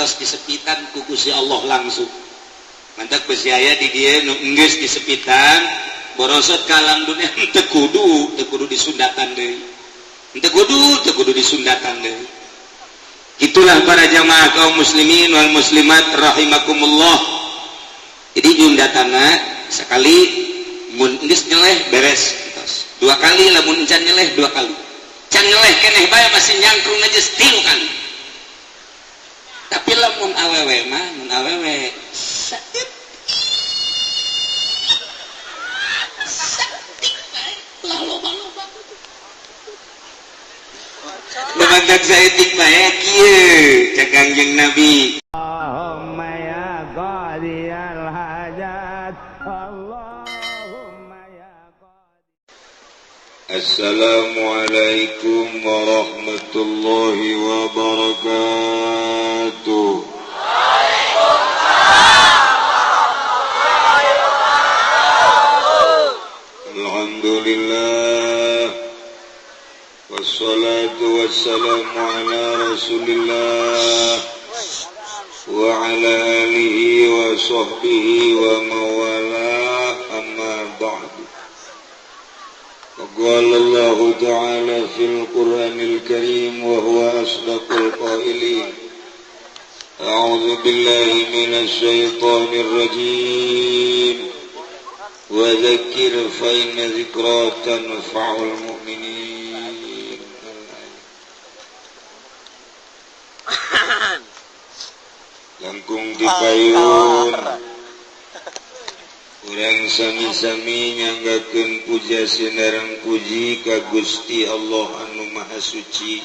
tos disepitan ku Gusti Allah langsung. Mantak besi aya di dieu nu enggeus disepitan borosot ka alam dunia, teu kudu disundatan deui. Teu kudu disundatan deui. Itulah para jamaah kaum muslimin wal muslimat rahimakumullah. Jadi nyundatana sekali, mun geus nyeleh beres tos. Dua kali, lamun encan nyeleh dua kali, can nyeleh keneh bae masih nyangkrung aja tilu kali. Tapi lamun awewe mah, mun awewe saeutik saeutik bae lah, loba-loba. Lumantak saeutik bae kieu cek Kangjeng Nabi. اللهم يا قاضي الحاجات اللهم يا قاضي. Assalamualaikum warahmatullahi wabarakatuh. Alhamdulillah. Wassalatu wassalamu ala Rasulillah wa ala alihi wa sahbihi wa mawalah, amma ba'du. قال الله تعالى في القرآن الكريم وهو أصدق القائلين: أعوذ بالله من الشيطان الرجيم، وذكر فإن ذكرى تنفع المؤمنين. Langkung dipayun urang sami-sami nyanggakeun puja sinareng puji ka Gusti Allah anu Maha Suci.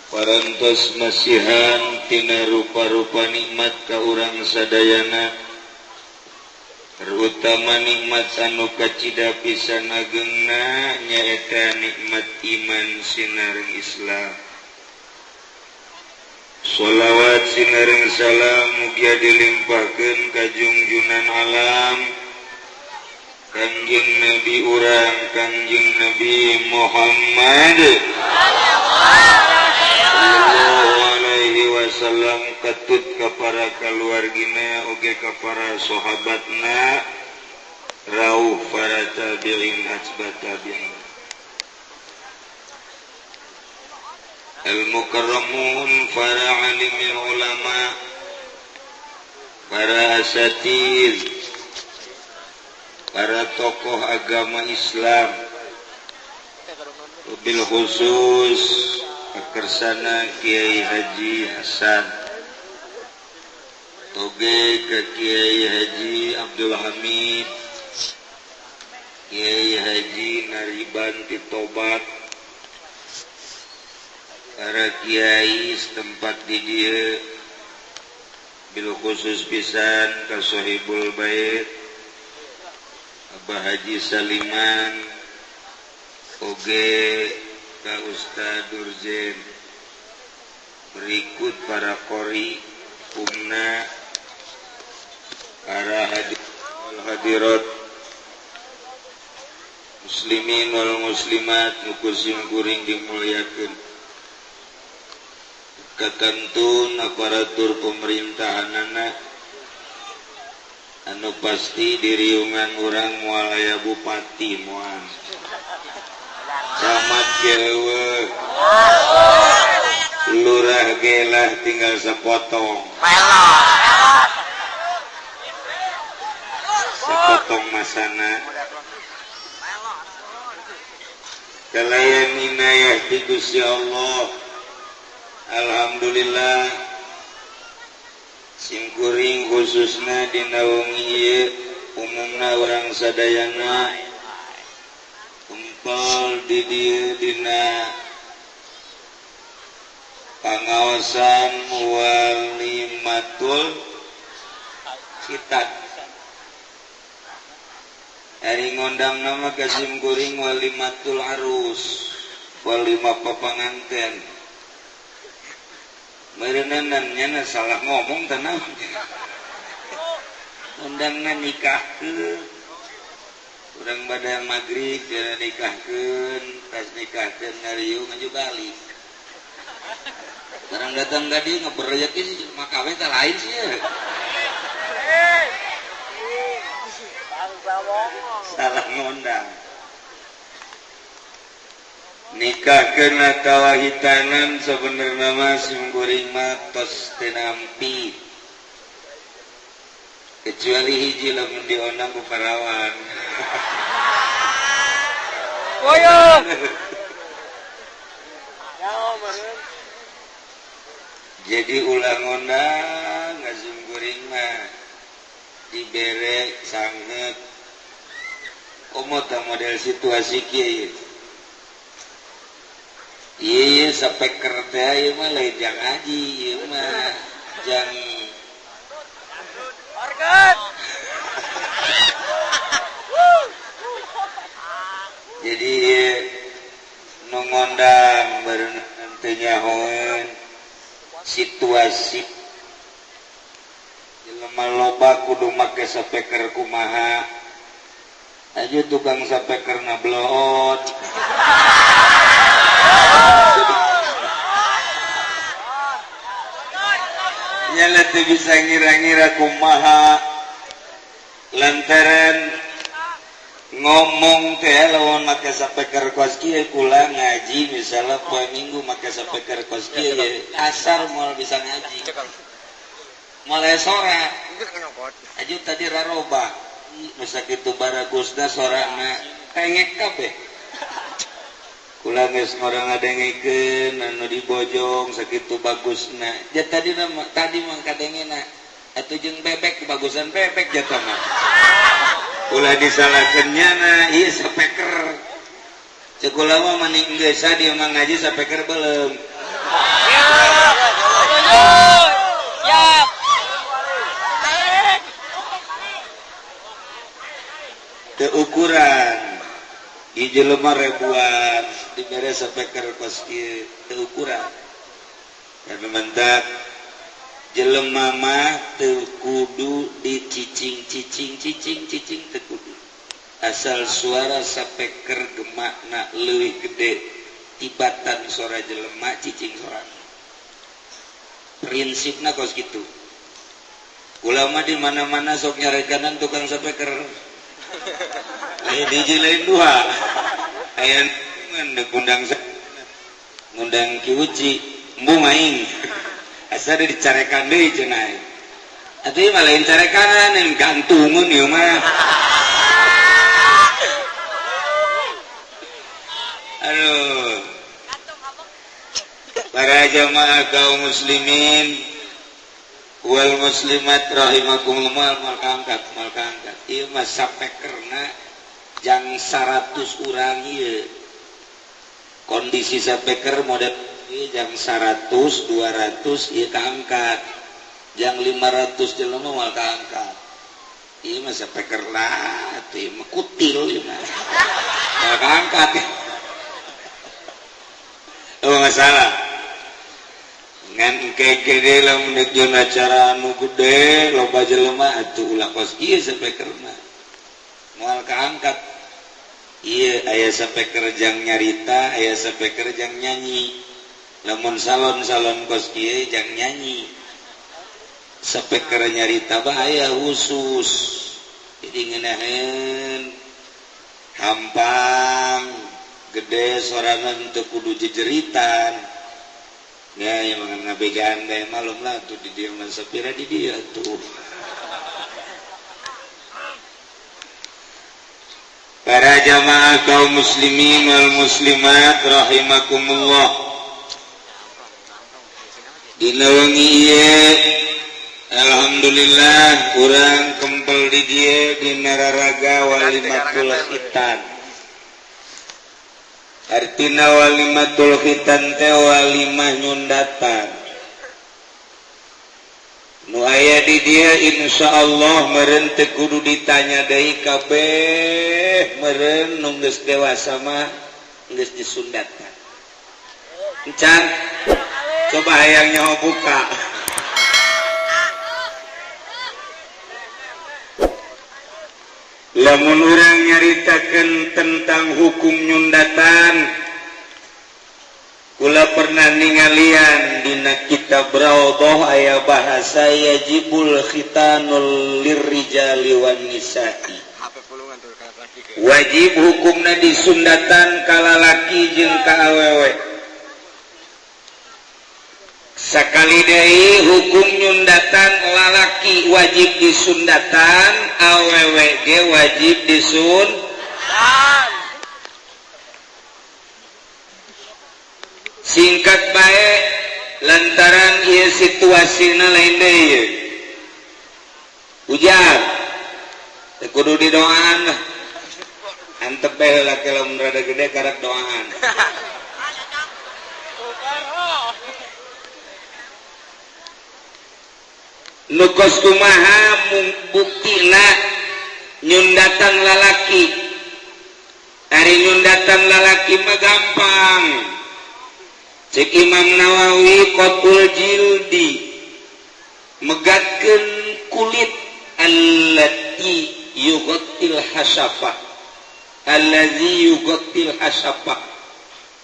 Parantos masihan tina rupa-rupa nikmat ka urang sadayana, terutama nikmat anu kacida pisan agengna, nyaeta nikmat iman sinareng Islam. Sholawat sinareng salam mugia dilimpahkeun ka junjunan alam, Kangjeng Nabi urang, Kangjeng Nabi Muhammad sallallahu alaihi wasallam, katut ka para keluargina oge ka para sahabatna, rauh para tabi'in atba tabi'in, al-mukarramun, para alimil ulama, para asatiz, para tokoh agama Islam, bil khusus kersana Kiai Haji Hasan oge ke Kiai Haji Abdul Hamid, Kiai Haji Nariban Titobat, para kiai setempat di dieu, bil khusus pisan ka Sohibul Bait Abah Haji Saliman oge ka Ustad Durzen, berikut para qori umna, para hadir wal hadirat, muslimin wal muslimat nu ku simkuring dimuliakeun, katantun aparatur pemerintahanana anu pasti diriungan urang moal aya bupati, moal camat ge euweuh, lurah ge lah tinggal sepotong sepotong masana. Kalayan inayah ti Gusti Allah, alhamdulillah simkuring khususna dina wengi ieu, umumna urang sadayana kumpul di dieu dina pangaosan walimatul khitan. Ari ngondang nama ka simkuring walimatul arus, walima papanganten. Meureunan nya salah ngomong teh naon. Undangna nikahkeun. Urang bada magrib jana nikahkeun, tas nikahkeun ngariung aju balik. Barang datang ka dieu ngeberejek sih jelema kabeh teh lain sih ya. Salah ngondang. Nikah kena tawahitanan sebenarnya mah simkuring mah tos teu nampi. Kecuali hiji lamun diondang ku parawan. Koyo. Jadi ulah ngondang ngasimkuring mah dibere sanget komo tah model situasi kieu. Ieu sapeker teh ieu mah lain jang haji ieu mah jang organ. Jadi nu ngondang baru teu nyahoeun situasi jelema loba kudu make sapeker kumaha aja tukang sapeker nablood. Nyala teu bisa ngira-ngira kumaha lantaran ngomong teh lawan make sapeker kos kieu kula ngaji misalnya poe minggu make sapeker kos kieu asar moal bisa ngaji mulai sore aju tadi raroba nu sakitu baragusna sorana tengek kabeh kula geus ngorang ngadengekeun anu dibojong sakitu bagusna ja tadi tadi mah kadengena atuh jeung bebek bagusan bebek jatuh mah ulah disalahkeun nyana ieu sapeker ceuk kula mah mending geus dia mah ngaji sapeker beuleum. Siap. Teu ukuran ieu jelema ribuan dibere sapeker kos kieu teu ukuran karena mentak jelema mah teu kudu dicicing cicing cicing cicing teu kudu asal suara sapeker gemakna leuwih gede tibatan suara jelema cicing sorana prinsipna kos kitu. Ulama di mana-mana sok nyarekanan tukang sapeker lain hiji lain dua aya ngundang ngundang Ki Uci embung aing asa dicarekan deui cenah aing atuh ieu mah lain carekanan gantungun ieu mah. Aduh para jamaah kaum muslimin wal muslimat rahimakumullah mal kaangkat mal kaangkat ieu mah sapekerna jang 100 urang ieu kondisi sapeker model ieu jang 100 200 ieu kaangkat jang 500 jelema moal kaangkat ieu mah sapeker lah atuh ieu mah kutil ieu mah moal kaangkat. Oh masalah ngan engke-engke lamun deuk jeung acara anu gede loba jelema atuh ulah kos ieu sapeker mah moal kaangkat. Ieu aya sapeker jang nyarita aya sapeker jang nyanyi lamun salon-salon kos kieu jang nyanyi sapeker nyarita bahaya khusus jadi ngeunaheun hampang gede sorangan teu kudu jejeritan ya yang ngabegaan bae malum lah tuh di dieu mah sapira di dieu tuh. Para jamaah kaum muslimin wal muslimat rahimakumullah. Dina wengi ieu alhamdulillah urang kempel di dieu dina raraga walimatul khitan. Artina walimatul khitan teh walimah nyundatan. Nu aya di dieu insyaallah meureun teu kudu ditanya deui kabeh meureun nu geus dewasa mah geus disundatan. Encan coba hayang nyaho buka. Lamun urang nyaritakeun tentang hukum nyundatan Kula pernah ningalian dina kitab Raudhah aya bahasa yajibul khitanul lirrijali wan nisa'i. Wajib hukumna disundatan ka lalaki jeung ka awewe. Sakali deui hukum nyundatan lalaki wajib disundatan, awewe ge wajib disunatan. Singkat bae lantaran ieu situasina lain deui. Hujan teu kudu didoaan lah. Antep bae heula ke lamun rada gede karak doaan. Nu kos kumaha buktina nyundatan lalaki. Ari nyundatan lalaki mah gampang. Cek Imam Nawawi qatul jildi megatkeun kulit allati yughattil hasyafah, allazi yughattil hasyafah,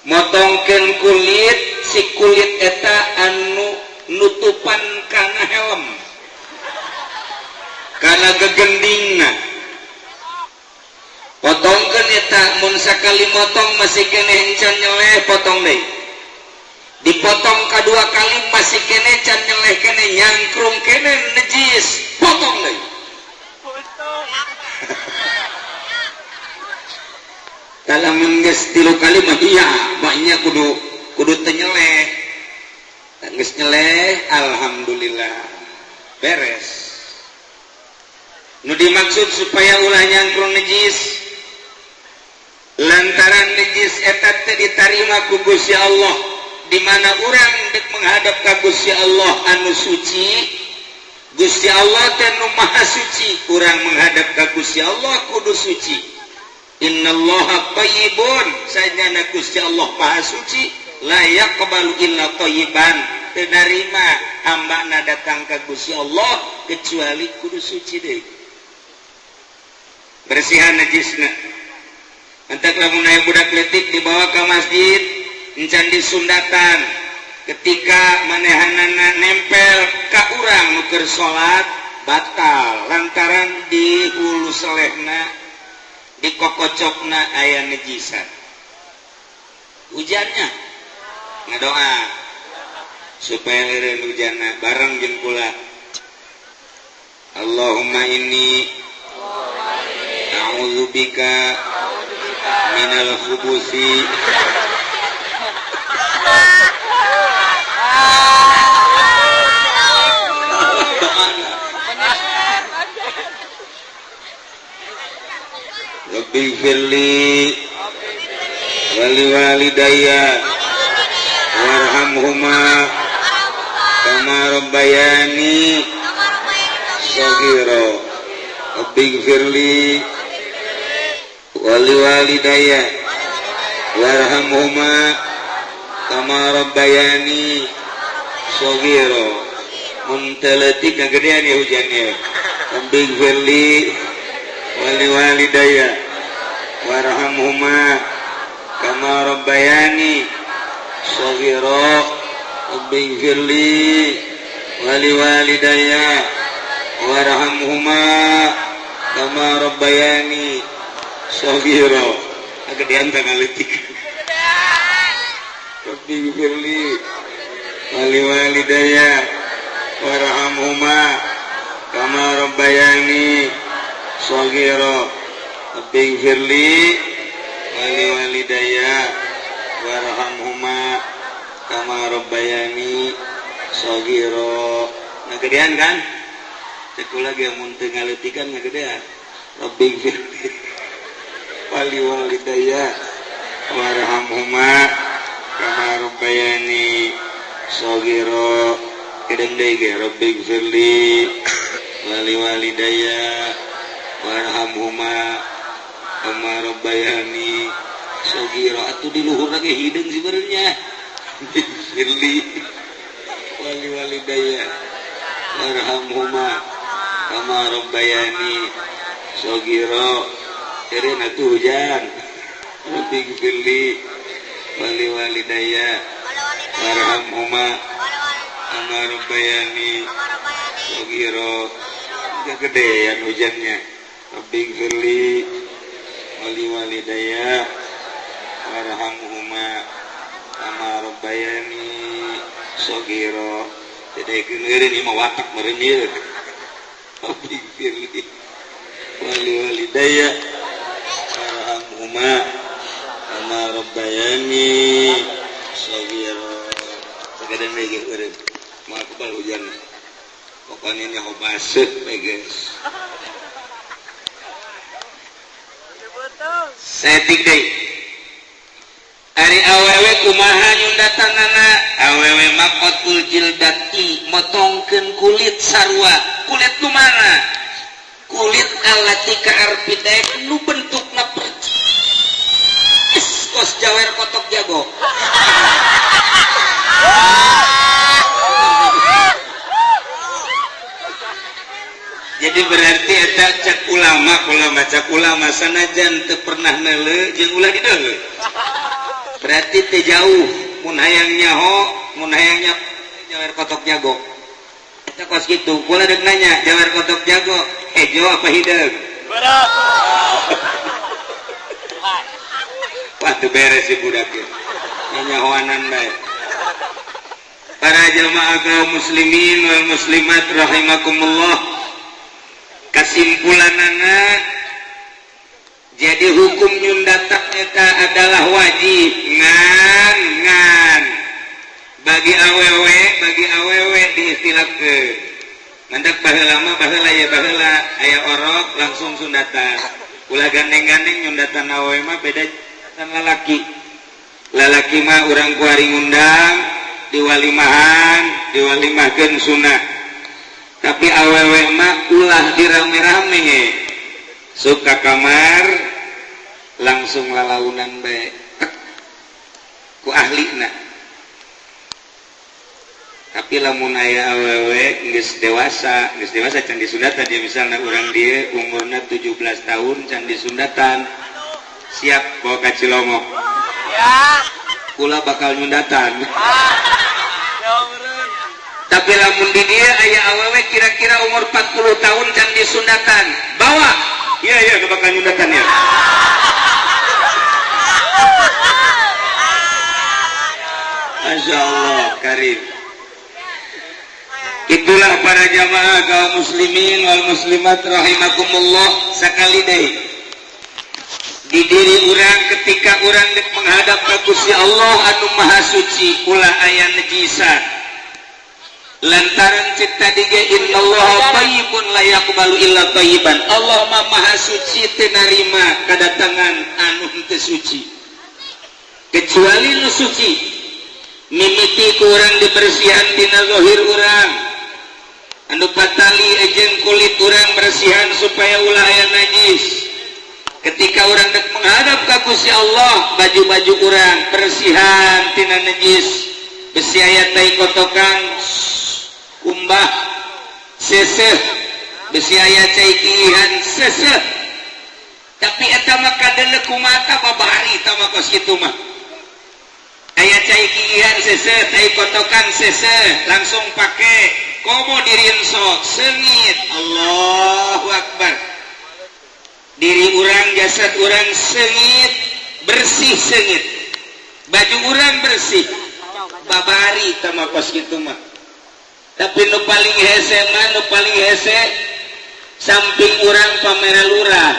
motongkeun kulit si kulit eta anu nutupan kana helm kana gegendingna. Potongkeun eta mun sakali motong masih keneh encan nyeleh, potong deui. Dipotong kedua kali masih kene can nyeleh kene nyangkrung kene najis, potong deui. Lamun geus 3 kali mah iya, banyak kudu kudu teu nyeleh. Geus nyeleh alhamdulillah beres. Nu dimaksud supaya ulah nyangkrung najis, lantaran najis eta teh ditarima ku Gusti Allah. Di mana urang dek menghadap ka Gusti Allah anu suci, Gusti Allah teh nu maha suci, urang menghadap ka Gusti Allah kudu suci. Innallaha thayyibun, sajana Gusti Allah maha suci, la yaqbalu illa thayyiban, teu narima hambana datang ka Gusti Allah kecuali kudu suci deui. Bersihan najisna. Entak lamun aya budak leutik dibawa ka masjid encan disundatan, ketika manehanana nempel ka urang nu keur salat batal lantaran di hulu selehna di kokocokna aya nejisan. Hujannya ngadoa supaya eureun hujanna bareng jeung kula. Allahumma inni a'udzubika minal khubusi Rabbi firli wali walidayya warhamhuma kama rabbayani shaghira. Rabbi firli wali walidayya warhamhuma kama rabbayani shaghira. Mun teu leutik kagedean ya hujannya. Rabbi firli wali walidayya warhamhuma kama rabbayani shaghira. Rabbi firli wali walidayya warhamhuma kama rabbayani shaghira. Kagedean teh ngaletik. Rabbi firli wali walidayya warhamhuma kama rabbayani shaghira. Rabbi firli wali walidayya warhamhuma kama rabbayani shaghira. Ngagedean kan? Cek kula ge mun teu ngaleutikan ngagedean. Rabbi firli wali walidayya warhamhuma kama rabbayani shaghira. Gedeng deui ge Rabbi firli wali walidayya warhamhuma kama rabbayani shaghira. Atuh di luhur lagi hideung sebenarnya. Firli wali walidayya warhamhuma kama rabbayani shaghira. Eureun atuh hujan. Rabbi firli wali walidayya Warhamhuma kama rabbayani shaghira. Kegedean hujannya. Rabbighfirli wali walidayya warhamhuma kama rabbayani shaghira. Jadi keureun ieu mah watak meureun ieu. Rabbighfirli wali walidayya warhamhuma kama rabbayani shaghira. Sakadan we ge eureun. Moal kebal hujan. Pokoknya ini baseuh we geus. Setik deui. Ari awewe kumaha nyundatanana? Awewe maqatul jildati, motongkeun kulit sarua. Kulit nu mana? Kulit alati ka arpitaek nu bentukna percis kos jawer kotok jago. Jadi berarti eta cek ulama, ulama cek ulama sanajan teu pernah neuleu jeung ulah dideuleu. Berarti teu jauh mun hayang nyaho, mun hayang nyaho jawer kotok jago. Eta kos kitu, kula deuk nanya jawer kotok jago hejo apa hideung? Berat. Wah teu beres si budak ieu. Nyahoanan bae. Para jamaah kaum muslimin wal muslimat rahimakumullah. Kesimpulanana jadi hukum nyundatan eta adalah wajib ngan ngan bagi awewe diistilahkeun. Mantak baheula mah baheula ya baheula aya orok langsung sundatan. Ulah gandeng-gandeng nyundatan awewe mah beda tan lalaki. Lalaki mah urang kuari ngundang diwalimahan, diwalimahkeun sunah. Tapi awewe mah ulah dirame-rame, suka kamar langsung lalaunan bae ku ahlina. Tapi lamun aya awewe geus dewasa can disundatan dia, misalna urang dieu umurna 17 tahun can disundatan, siap bawa ka Cilongok ya, kula bakal nyundatan. Tapi lamun di dia aya awewe kira-kira umur 40 tahun can disundatan, bawa. Iya iya bakal nyundatan ya. Masya Allah karim. Itulah para jamaah kaum muslimin wal muslimat rahimakumullah. Sakali deui di diri urang ketika urang menghadap ka Gusti Allah anu Maha Suci ulah aya najisat. Lantaran cipta dige innallaha thayyibun la yaqbalu illa thayyiban. Allah mah Maha Suci teu narima kadatangan anu henteu suci kecuali nu suci. Mimiti ku urang dibersihan tina zahir urang, anu patali jeung kulit urang bersihan supaya ulah aya najis. Ketika urang dek menghadap ka Gusti Allah, baju-baju urang bersihan tina najis, besi aya tai kotokan kumbah seseh, besi aya cai kiihan seseh. Tapi eta mah kadeuleu kumata babari eta mah kos kitu mah. Aya cai kiihan seseh, tai kotokan seseh, langsung pake komo dirinso seungit. Allahu akbar. Diri urang, jasad urang seungit, bersih seungit. Baju urang bersih. Babari eta mah kos kitu mah. Tapi nu paling hese mah, nu paling hese samping urang pamera lurah.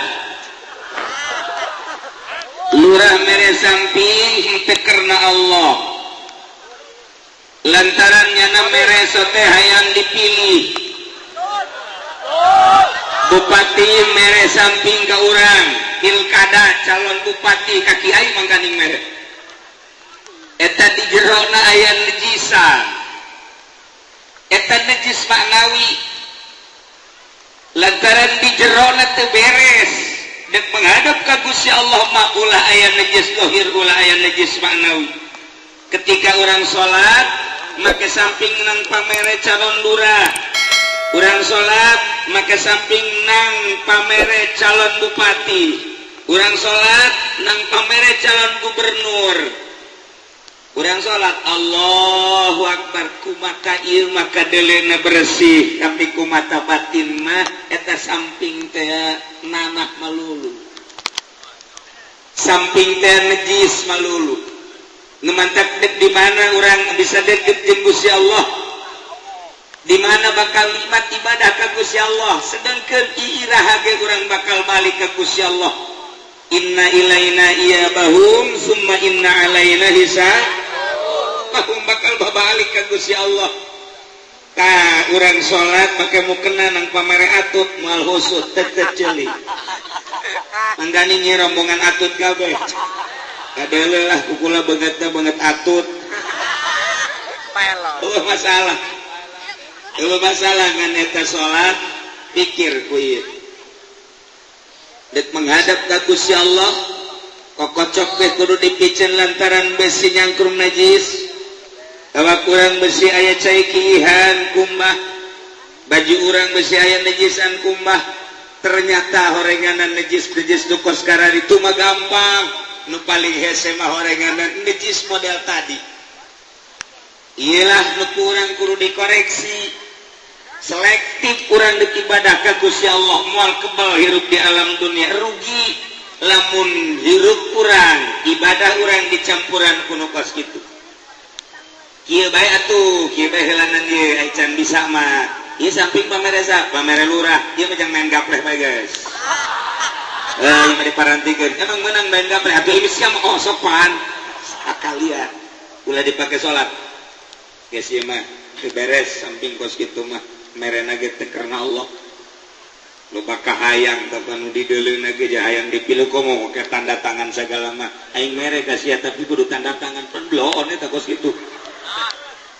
Lurah mere samping henteu karena Allah. Lantaran nyana mere sote hayang dipilih. Bupati mere samping ka urang, pilkada calon bupati ka kiai mangkaning mere. Eta di jerona aya nejisan. Eta najis maknawi. Lantaran di jerona teu beres dek menghadap ka Gusti Allah mah ulah aya najis zahir, ulah aya najis maknawi. Ketika orang salat make samping nang pamere calon lurah, urang salat make samping nang pamere calon bupati, urang salat nang pamere calon gubernur. Urang salat Allahu Akbar kumata ieu maka deleuna bersih, tapi kumata batin mah eta samping teh nanah malulu, samping teh najis malulu. Nu mantak dek di mana urang bisa deket jeung Gusti Allah, di mana bakal nikmat ibadah ka Gusti Allah, sedangkan iraha ge urang bakal balik ka Gusti Allah. Inna ilaina iyabahum summa inna alaina hisabahum, bakal babalik ka Gusti Allah. Ka urang salat make mukena nang pamere atut moal husut tetep ceuli. Manggani nyi rombongan atut kabeh. Kadeuleu lah kukula beungeutna beungeut atut. Oh masalah. Eueuh masalah ngan eta salat pikir ku ieu. Dek menghadap ka Gusti Allah kokocok teh kudu dipicen lantaran besi nyangkrung najis. Awak urang besi aya cai kiihan kumbah, baju urang besi aya najisan kumbah. Ternyata horenganan najis-najis nu kos kararitu mah gampang. Nu paling hese mah horenganan najis model tadi. Iyalah nu kurang kudu dikoreksi. Selektif urang dek ibadah ka Gusti Allah moal kebal hirup di alam dunia, rugi lamun hirup urang ibadah urang dicampuran ku nu kos kitu. Kieu bae atuh, kieu bae heulanan ieu ai can bisa mah. Ieu samping pameresa, pamere lurah, ieu mah jang main gapleh bae guys. Eh, ieu mah diparantikeun. Emang meunang main gapleh atuh ieu sia mah oh sopan. Sakalian ulah dipake salat. Geus ieu mah teu beres samping kos kitu mah merena ge teu karena Allah. Loba kahayang tapi nu dideuleuna ge hayang dipilih komo ke tanda tangan sagala mah. Aing mere ka sia tapi kudu tanda tangan penbloon eta kos kitu.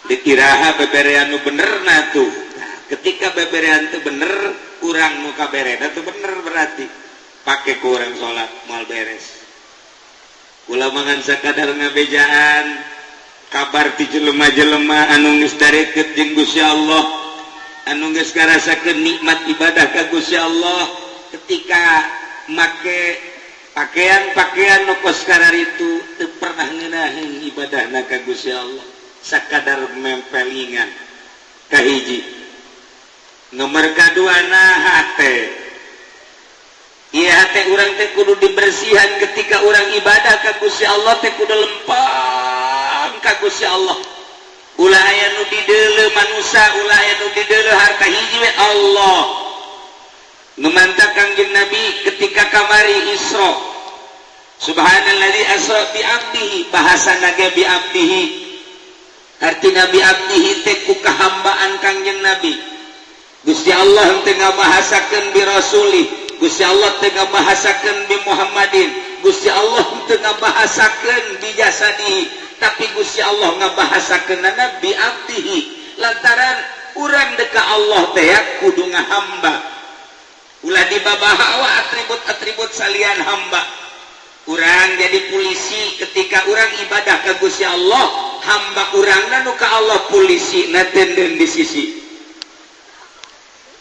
Dikiraha beberean nu bener na tuh. Nah, ketika beberean teu bener, urang nu kaberena teu bener berarti. Pake ku urang salat moal beres. Kula mangan sakadar ngabejaan kabar ti jelema-jelema anu geus dareket jeung Gusti Allah, anu geus ngarasakeun nikmat ibadah ka Gusti Allah ketika make pakaian-pakaian nu kos kararitu teu pernah ngeunaheun ibadahna ka Gusti Allah. Sakadar mempelingan kahiji. Nomor kadua na hate. Ieu hate urang teh kudu dibersihan ketika urang ibadah ka Gusti Allah teh kudu lempang ka Gusti Allah. Ulah aya nu dideuleu manusa, ulah aya nu dideuleu harta, hiji we Allah. Nu mantak Kangjeng Nabi ketika kamari Isra. Subhanalladzi asra bi abdihi, bahasana ge bi abdihi. Artina bi abdihi teh ku kahambaan Kangjeng Nabi. Gusti Allah teh ngabahasakeun bi rasuli, Gusti Allah teh ngabahasakeun bi Muhammadin, Gusti Allah teh ngabahasakeun bi jasadihi, tapi Gusti Allah ngabahasakeunana bi abdihi. Lantaran urang deka Allah teh kudu ngahamba. Ulah dibabahawa atribut-atribut salian hamba. Urang jadi polisi ketika urang ibadah ka Gusti Allah, hamba urangna nu ka Allah polisi na tenden di sisi.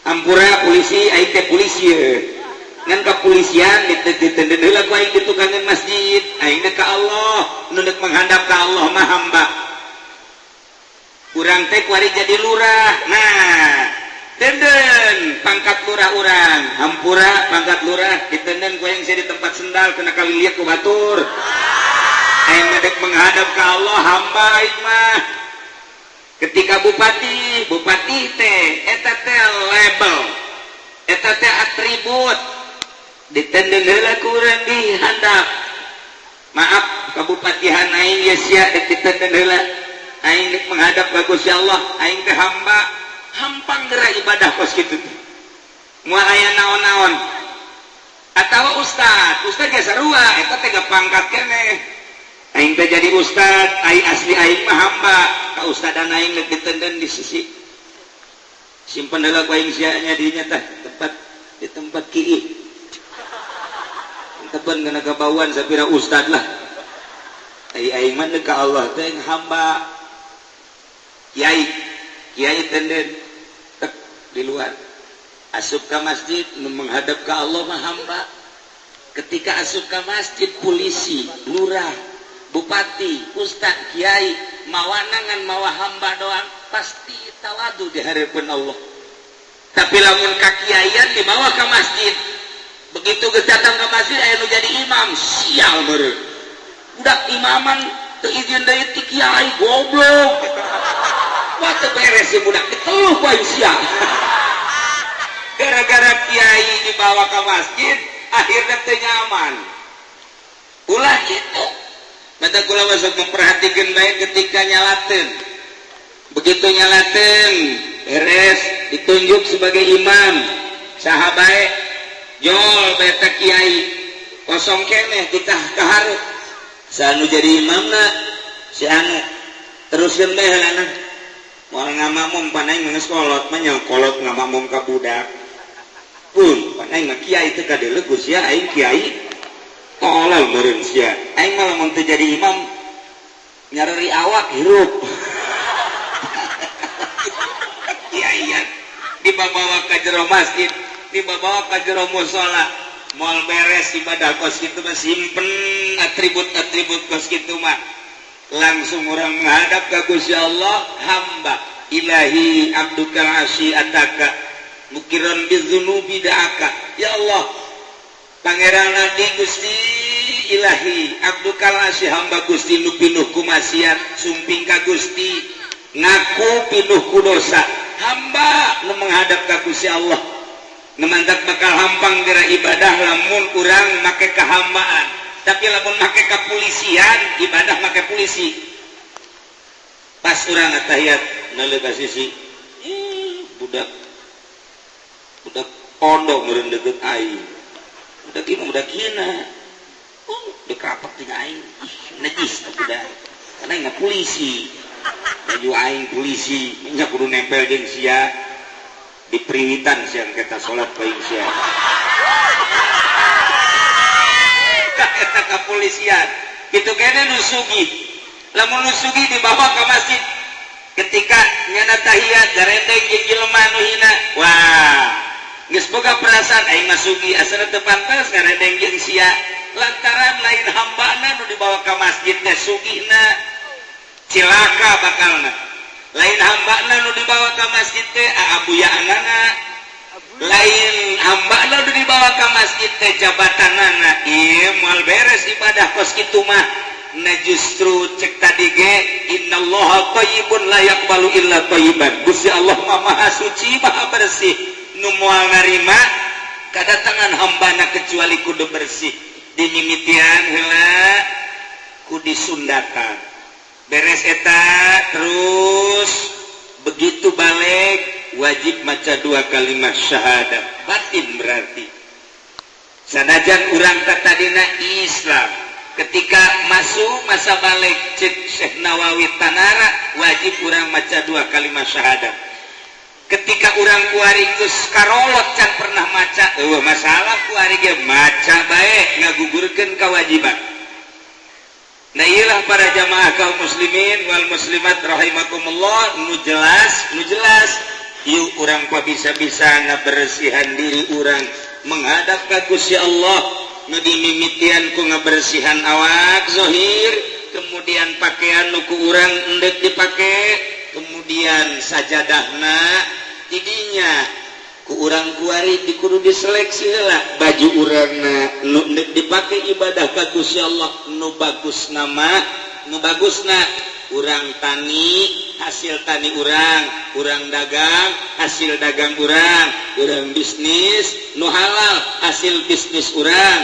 Ampura polisi, aing teh polisi ye. Ngan kepolisian ditenden heula ku aing di tukangan masjid, aing teh ka Allah, nu deuk menghadap ka Allah mah hamba. Urang teh kuari jadi lurah. Nah, tenden pangkat lurah urang, hampura pangkat lurah ditenden ku aing sia di tempat sendal kena kali lihat ku batur. Aing mah dek menghadap ka Allah hamba aing mah. Ketika bupati, bupati teh eta teh label, eta teh atribut ditenden heula ku urang di handap. Maaf kabupatihan aing ye sia dek ditenden heula. Aing dek menghadap ka Gusti Allah, aing teh hamba, hampang geura ibadah kos kitu teh. Moal aya naon-naon. Atawa ustad, ustad ge sarua, eta teh pangkat keneh. Aing teh jadi ustad, aing asli aing mah hamba, ka ustadan aing dek ditenden di sisi. Simpen heula ku aing sia nya dinya teh, tempat di tempat kiih. Tepen kana kabauan sapira ustad lah. Ai aing mah ka Allah teh hamba. Kiai, kiai tenden tek di luar. Asup ka masjid nu menghadap ka Allah mah hamba. Ketika asup ka masjid polisi, lurah, Bupati, ustad, kiai mawana ngan mawa hamba doang pasti tawadu di hadapan Allah. Tapi lamun kakiaian dibawa ke masjid, begitu geus datang ke masjid aya nu jadi imam, sial meureun. Budak imaman teu izin deui ti kiai, goblok. Wah, teu beres si budak diteluh ku aing sia. Gara-gara kiai dibawa ke masjid akhirnya teu nyaman. Ulah kitu. Mata kula masuk memperhatikan baik ketika nyalaten. Begitu nyalaten beres ditunjuk sebagai imam, saha bae jol beta kiai kosong keneh kita kaharep. Sanu jadi imamna si anu teruskeun bae heulana. Moal ngamakmum pan aing geus kolot mah nya kolot ngamakmum ka budak. Pun pan aing mah kiai teu kadeuleu sia aing kiai tolol meureun sia. Aing mah lamun teu jadi imam nyareri awak hirup. Kiai dibawa ka jero masjid, dibawa ka jero musala, moal beres ibadah kos kitu mah, simpen atribut-atribut kos kitu mah. Langsung orang menghadap ka Gusti Allah, hamba ilahi abdukal asi ataka mukiran bizunubi da'aka. Ya Allah, Pangeran Adi Gusti ilahi abdukal asi, hamba Gusti nu pinuh ku maksiat, sumping ka Gusti ngaku pinuh ku dosa. Hamba nu menghadap ka Gusti Allah nu mantak bakal hampang geura ibadah lamun urang make kehambaan. Tapi lamun make kepolisian, ibadah make polisi. Pas urang atahiyat neuleuh ka sisi, budak budak pondok meureun deukeut aing. Budak ieu mah budak hina. Dek rapat jeung aing. Ih, najis teh budak. Karena aing mah polisi. Baju aing polisi, nya kudu nempel jeung sia. Di peringitan siang kita salat baing sia. Eta kepolisian. Kitu kene nu sugih. Lamun nu sugih dibawa ke masjid. Ketika nyana tahiyat garendeng jeung jelema nu hina. Wah, geus boga perasaan aing mah sugih asana teu pantes garendeng jeung sia. Lantaran lain hambana nu dibawa ke masjid teh sugihna. Cilaka bakalna. Lain hambana nu dibawa ke masjid teh aabuyaanana. Lain hambana nu dibawa ke masjid teh jabatanana. Ieu moal beres ibadah kos kitu mah. Nah justru cek tadi ge innallaha thayyibun la yaqbalu illa thayyiban. Gusti Allah mah maha suci, maha bersih. Nu moal narima kadatangan hambana kecuali kudu bersih. Dimimitian heula ku disundatan. Beres eta terus begitu balik wajib maca dua kalimat syahadat. Batin berarti. Sanajan urang tadina Islam, ketika masuk masa balik cek Syekh Nawawi Tanara wajib urang maca dua kalimat syahadat. Ketika urang kuari geus karolot can pernah maca, eueuh masalah kuari ge maca bae ngagugurkeun kewajiban. Nah iyalah para jamaah kaum muslimin wal muslimat rahimakumullah, nu jelas yuk urang bisa-bisa ngabersihan diri urang menghadap ka Gusti Allah. Nu dimimitian ku ngabersihan awak zahir, kemudian pakaian nu ku urang endek dipake, kemudian sajadahna tidinya ku urang kuari dikudu diseleksi heula baju urangna nu endek dipake ibadah ka Gusti Allah. Nu bagus nama, nu bagusna urang tani hasil tani urang, urang dagang hasil dagang urang, urang bisnis nu halal hasil bisnis urang,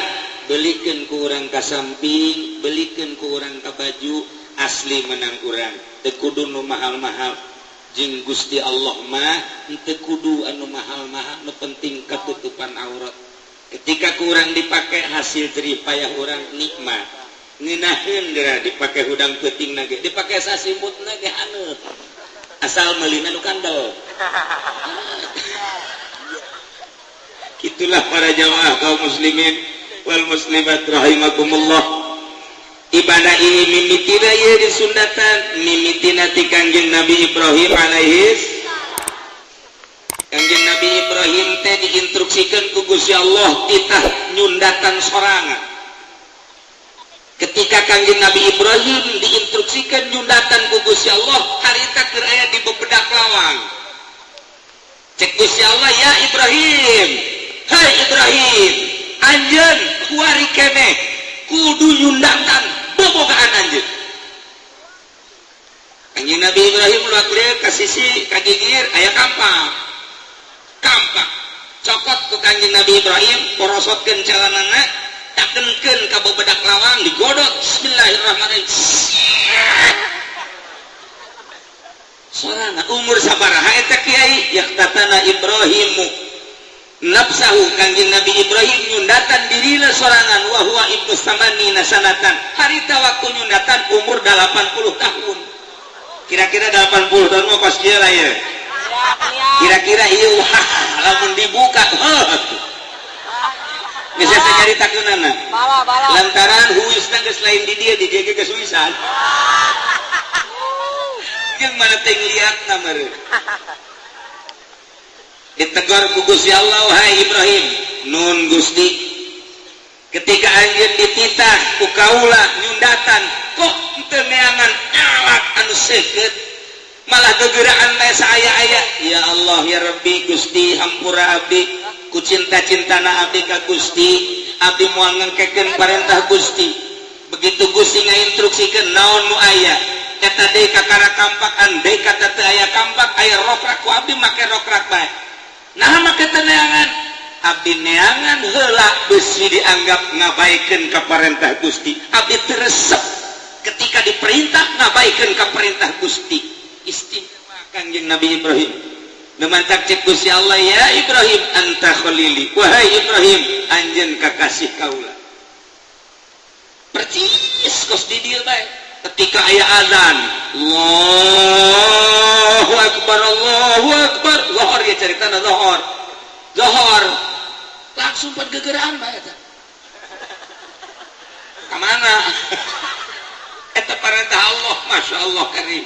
belikeun ku urang ka samping, belikeun ku urang ka baju asli menang urang. Teu kudu nu mahal-mahal jeung Gusti Allah mah teu kudu anu mahal-mahal, nu penting katutupan aurat. Ketika ku urang dipake hasil jerih payah urang nikmat. Ngeunaheun geura dipake hudang peuting na ge, dipake sasimutna ge haneut. Asal meulina nu kandel. Itulah para jamaah kaum muslimin wal muslimat rahimakumullah. Ibadah ini mimitina ieu disundatan, mimitina ti Kangjeng Nabi Ibrahim alaihis. Kangjeng Nabi Ibrahim teh diinstruksikeun ku Gusti Allah titah nyundatan sorangan. Ketika Kangjeng Nabi Ibrahim diinstruksikan nyundatan ku Gusti Allah, harita keur aya di bebedak lawang. Cek Gusti Allah, "Ya Ibrahim, hai Ibrahim, anjeun kuari keneh kudu nyundatan bobogaan anjeun." Kangjeng Nabi Ibrahim luak lieur ka sisi, ka gigir aya kampak. Kampak cokot ku Kangjeng Nabi Ibrahim, porosotkeun celanana, takenkeun ka bebedak lawang, digodok, bismillahirrahmanirrahim. Sorana umur sabaraha eta, Kiai? Ikhtatana Ibrahimu nafsahu, Kangjeng Nabi Ibrahim nyundatan dirina sorangan, wa huwa ibnu samanina sanatan. Harita waktu nyundatan umur 80 tahun. Kira-kira 80 tahun mah kos kieu lah ya. Kira-kira ieu, wah, lamun dibuka, heuh. Geus saya nyaritakeunana. Lantaran huisna geus lain di dia, di dia ge geus huisan. Jeung mana teh liatna meureun. Ditegur ku Gusti Allah, "Wahai Ibrahim." "Nun, Gusti." "Ketika anjeun dititah ku kaula nyundatan, kok teu neangan alat anu seukeut, malah gegeraan bae saaya-aya?" "Ya Allah, ya Rabbi, Gusti, hampura abdi. Ku cinta-cintana abdi ka Gusti, abdi moal ngengkekeun parentah Gusti. Begitu Gusti ngainstruksikeun naon nu aya eta deui kakara kampak, andai kata teu aya kampak, aya rokrak, ku abdi make rokrak bae. Nah, make teu neangan, abdi neangan heula besi dianggap ngabaikeun ka parentah Gusti. Abdi teu resep ketika diperintah ngabaikeun ka perintah Gusti." Istimewa Kangjeng Nabi Ibrahim. Numatak cek Gusti Allah, "Ya Ibrahim, anta khalili." Wahai Ibrahim, anjeun kakasih kaula. Percis kos di dieu bae. Ketika aya azan, Allahu akbar, Allahu akbar, zuhur ya, caritana zuhur. Zuhur. Langsung pan gegeraan bae eta. Ka mana? Eta parentah Allah, Masya Allah karim.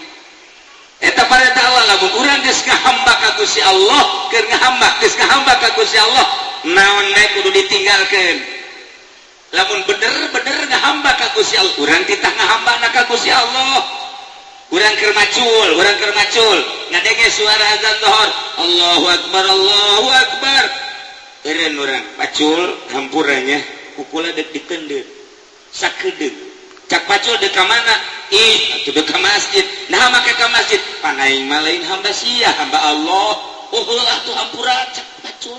Eta parentah Allah. Lamun urang geus ngahamba ka Gusti Allah, keur ngahamba, geus ngahamba ka Gusti Allah, naon bae kudu ditinggalkeun. Lamun bener-bener ngahamba ka Gusti Allah, urang titah ngahamba ka Gusti Allah. Urang keur macul, urang keur macul, ngadenge suara azan zuhur, Allahu akbar, Allahu akbar. Eureun urang pacul, hampuranya kukula dek ditendeun. Sakedeung. Cak pacul, "Dek ka mana?" "Ih, atuh dek ka masjid." "Nah, make ka masjid? Pan aing mah lain hamba sia, hamba Allah." "Oh, heula atuh, hampura," cak pacul.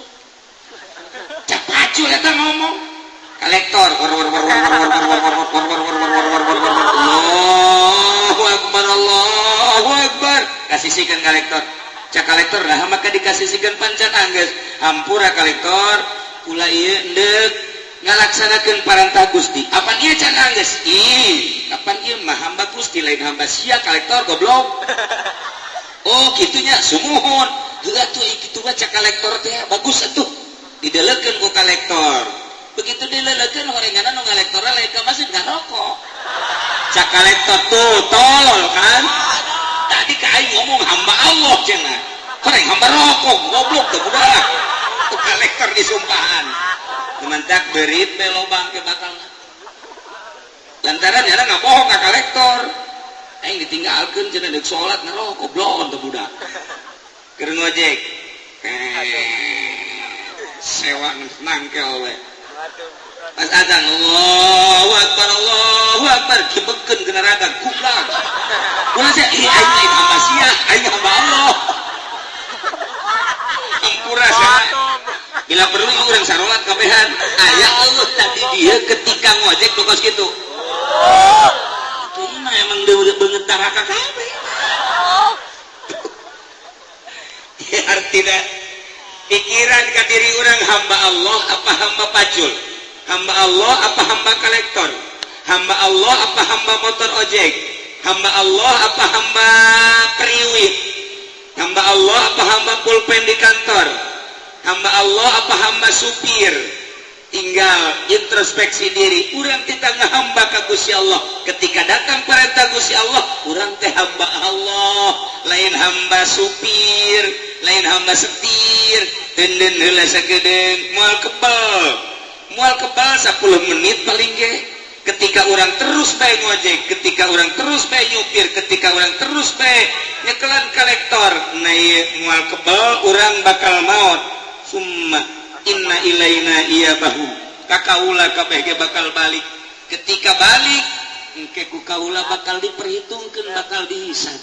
Cak pacul eta ngomong. Kolektor, Allahu akbar, Allahu akbar. Kasihkan kolektor. Cak kolektor, "Lah, maka dikasihkan pancan anggeus." "Hampura kolektor, kula ieu endek ngalaksanakeun parentah Gusti." "Apan ieu can anggeus?" "Ih, kapan ieu mah hamba Gusti, lain hamba sia kolektor goblok." "Oh, kitunya, sumuhun." "Heula tuh kitu mah," cak kolektor teh, "bagus atuh." Didelekeun ku kolektor. Begitu dilelekeun, horenganna nu ngalektorna lain ka masjid, ngarokok. Cak kolektor, "Tuh, tolol kan? Tadi ka aing ngomong hamba Allah cenah. Horeng hamba rokok, goblok tuh budak." Tuh kolektor disumpahan. Kementak berit be lobang ke bakalna. Lantaran ya nggak bohong ka kolektor. Aing ditinggalkeun cenah deuk salat ngerokok, goblok tuh budak. Keur ngojek. Sewa nangkel we. Pas azan Allahu akbar, Allahu akbar, kibekeun kena raga goblok. Ulah sia, ih, aing lain hamba sia, aing hamba Allah. Hampura sia. Bila perlu urang sarolat kabehan. Aya Allah tadi dia ketika ngojek nu kos kitu. Itu mah emang dia udah beungeut daraka kabeh. Ya, artinya pikiran ka diri orang, hamba Allah apa hamba pacul, hamba Allah apa hamba kolektor, hamba Allah apa hamba motor ojek, hamba Allah apa hamba periwit, hamba Allah apa hamba pulpen di kantor, hamba Allah apa hamba supir. Tinggal introspeksi diri urang, kita ngahamba ka Gusti Allah. Ketika datang perintah Gusti Allah, urang teh hamba Allah, lain hamba supir, lain hamba setir. Denden heula sakedeung, moal kebal, moal kebal 10 menit paling ge. Ketika urang terus bae ngojek, ketika urang terus bae nyupir, ketika urang terus bae nyekelan kolektor, nah ieu moal kebal, urang bakal maut. Summa inna ilaina iyabahum, ka kaula kabeh ge bakal balik. Ketika balik engke ku kaula bakal diperhitungkeun, bakal dihisab.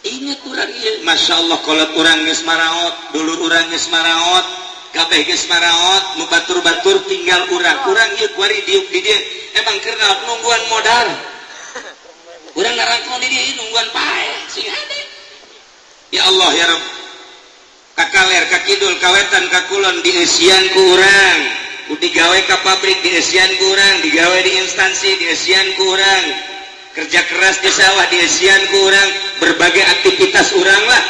Ingat urang ieu, Masya Allah, kolot urang geus maraot, dulur urang geus maraot, kabeh geus maraot, nu batur-batur tinggal urang. Urang ieu kuari diuk di dieu emang keur nungguan modal. Urang ngarangkong di dieu nungguan paeh sing hade. Ya Allah ya Rabb, ka kaler, ka kidul, ka wetan, ka kulon dieusian ku urang, ku digawe ka pabrik dieusian ku urang, digawe di instansi dieusian ku urang, kerja keras di sawah dieusian ku urang, berbagai aktivitas urang lah.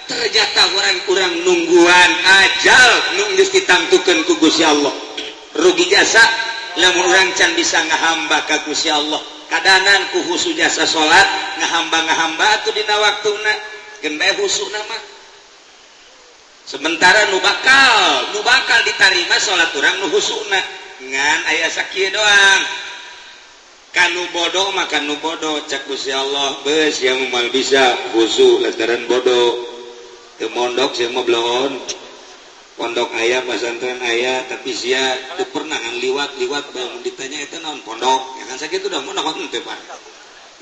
Ternyata urang-urang nungguan ajal nu geus ditangtukeun ku Gusti Allah. Rugi jasa lamun urang can bisa ngahamba ka Gusti Allah. Kadanan ku khusu jasa salat, ngahamba-ngahamba atuh dina waktuna, geun bae khusuna mah. Sementara nu bakal ditarima salat urang nu khusuna, ngan aya sakieu doang. Kanu bodoh maka nu bodoh, cak Gusti Allah, beus yang moal bisa khusu lantaran bodoh. Teu mondok sia mah, bloon. Pondok aya, pesantren aya, tapi sia teu pernah ngan liwat-liwat bae. Mun ditanya eta naon, pondok, ya kan sakitu dah, mondok henteu, Pak.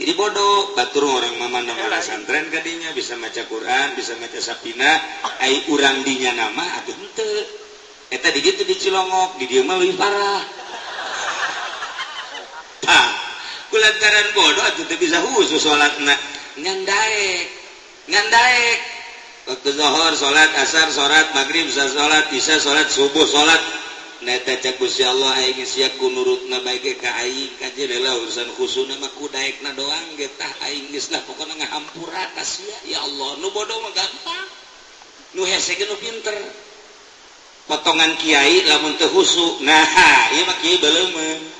Jadi bodoh. Batur urang mah mandang pesantren kadinya bisa maca Quran, bisa maca Sapina, ai urang dinya nama atuh henteu. Eta di ditu di Cilongok, di dieu mah leuwih parah. Tah, kulantaran bodoh atuh teu bisa khusus salatna, ngan daek, ngan daek. Waktu zuhur salat, asar salat, maghrib salat, isya salat, subuh salat. Nah, eta cak Gusti Allah, aing sia ku nurutna bae ge ka aing kajeun urusan khusuna mah ku daekna doang ge. Tah, aing geus lah pokona ngahampura ka sia. Ya Allah, nu bodoh mah gampang, nu hese ge nu pinter. Potongan kiai lamun teu khusu, nah ieu mah kiai beuleumeuh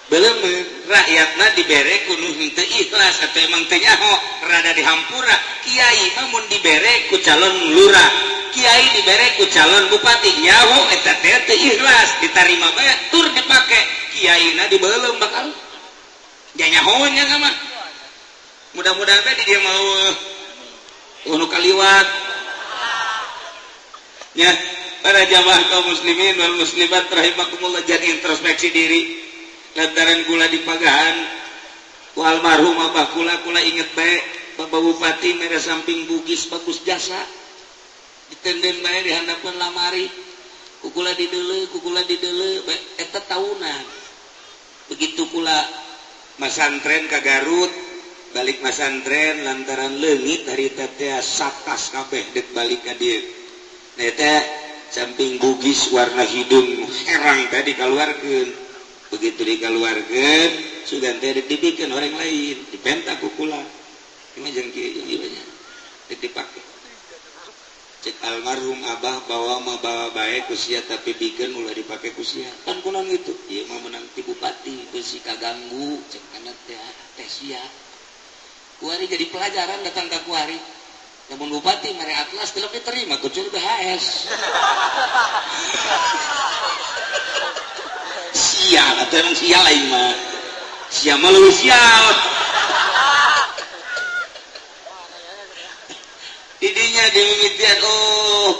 beuleumeuh, rakyatna dibere ku nu henteu ikhlas atau emang teu nyaho, rada dihampura. Kiai mah mun dibere ku calon lurah, kiai dibere ku calon bupati, nyaho eta teh teu ikhlas, ditarima bae tur dipake. Kiaina dibeuleum, bakal nyahoan nya mah. Mudah-mudahan bae di dieu mau nu kaliwat ya. Para jamaah kaum muslimin wal muslimat rahimakumullah, jadi introspeksi diri. Lantaran kula dipagahan ku almarhum abah kula, kula inget bae Bapak Bupati mere samping Bugis bagus jasa, ditenden bae di handapeun lamari, ku kula dideuleu, ku kula dideuleu bae eta tahunan. Begitu kula masantren ka Garut, balik masantren lantaran leungit harita teh sakas kabeh dek balik ka dieu. Nah, eta samping Bugis warna hidung herang tadi dikeluarkeun. Begitu dikeluarkeun, sugan teh dek dibikeun orang lain, dipenta ku kula, ini jeung kieu ieu nya dek dipake. Cek almarhum abah, bawa mah bawa bae ku sia, tapi bikeun ulah dipake ku sia. Kan kunaon gitu? Ieu mah menang ti bupati, beusi kaganggu cek anak teh teh sia. Kuari jadi pelajaran datang ka kuari. Namun bupati mere atlas tidak diterima kecuali BHS. Sial atau emang sial aing mah. Sial mah leuwih sial. Didinya dimimitian, oh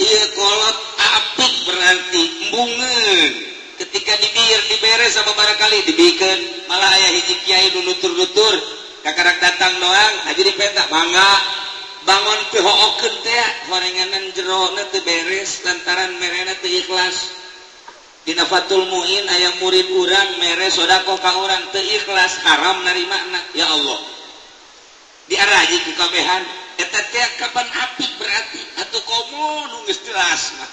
iya, kolot apik berarti embungeun. Ketika dibir dibere sama barangkali dibikeun, malah aya hiji kiai nu nutur-nutur kakarak datang doang aja dipenta mangga bangun pihookeun teh, horenganan jerona teu beres lantaran merena teu ikhlas. Dina Fathul Muin aya murid urang mere sedekah ka urang teu ikhlas, haram narimana. Ya Allah, diaraji ku kabehan eta teh kapan apik berarti atuh komo nu geus jelas mah.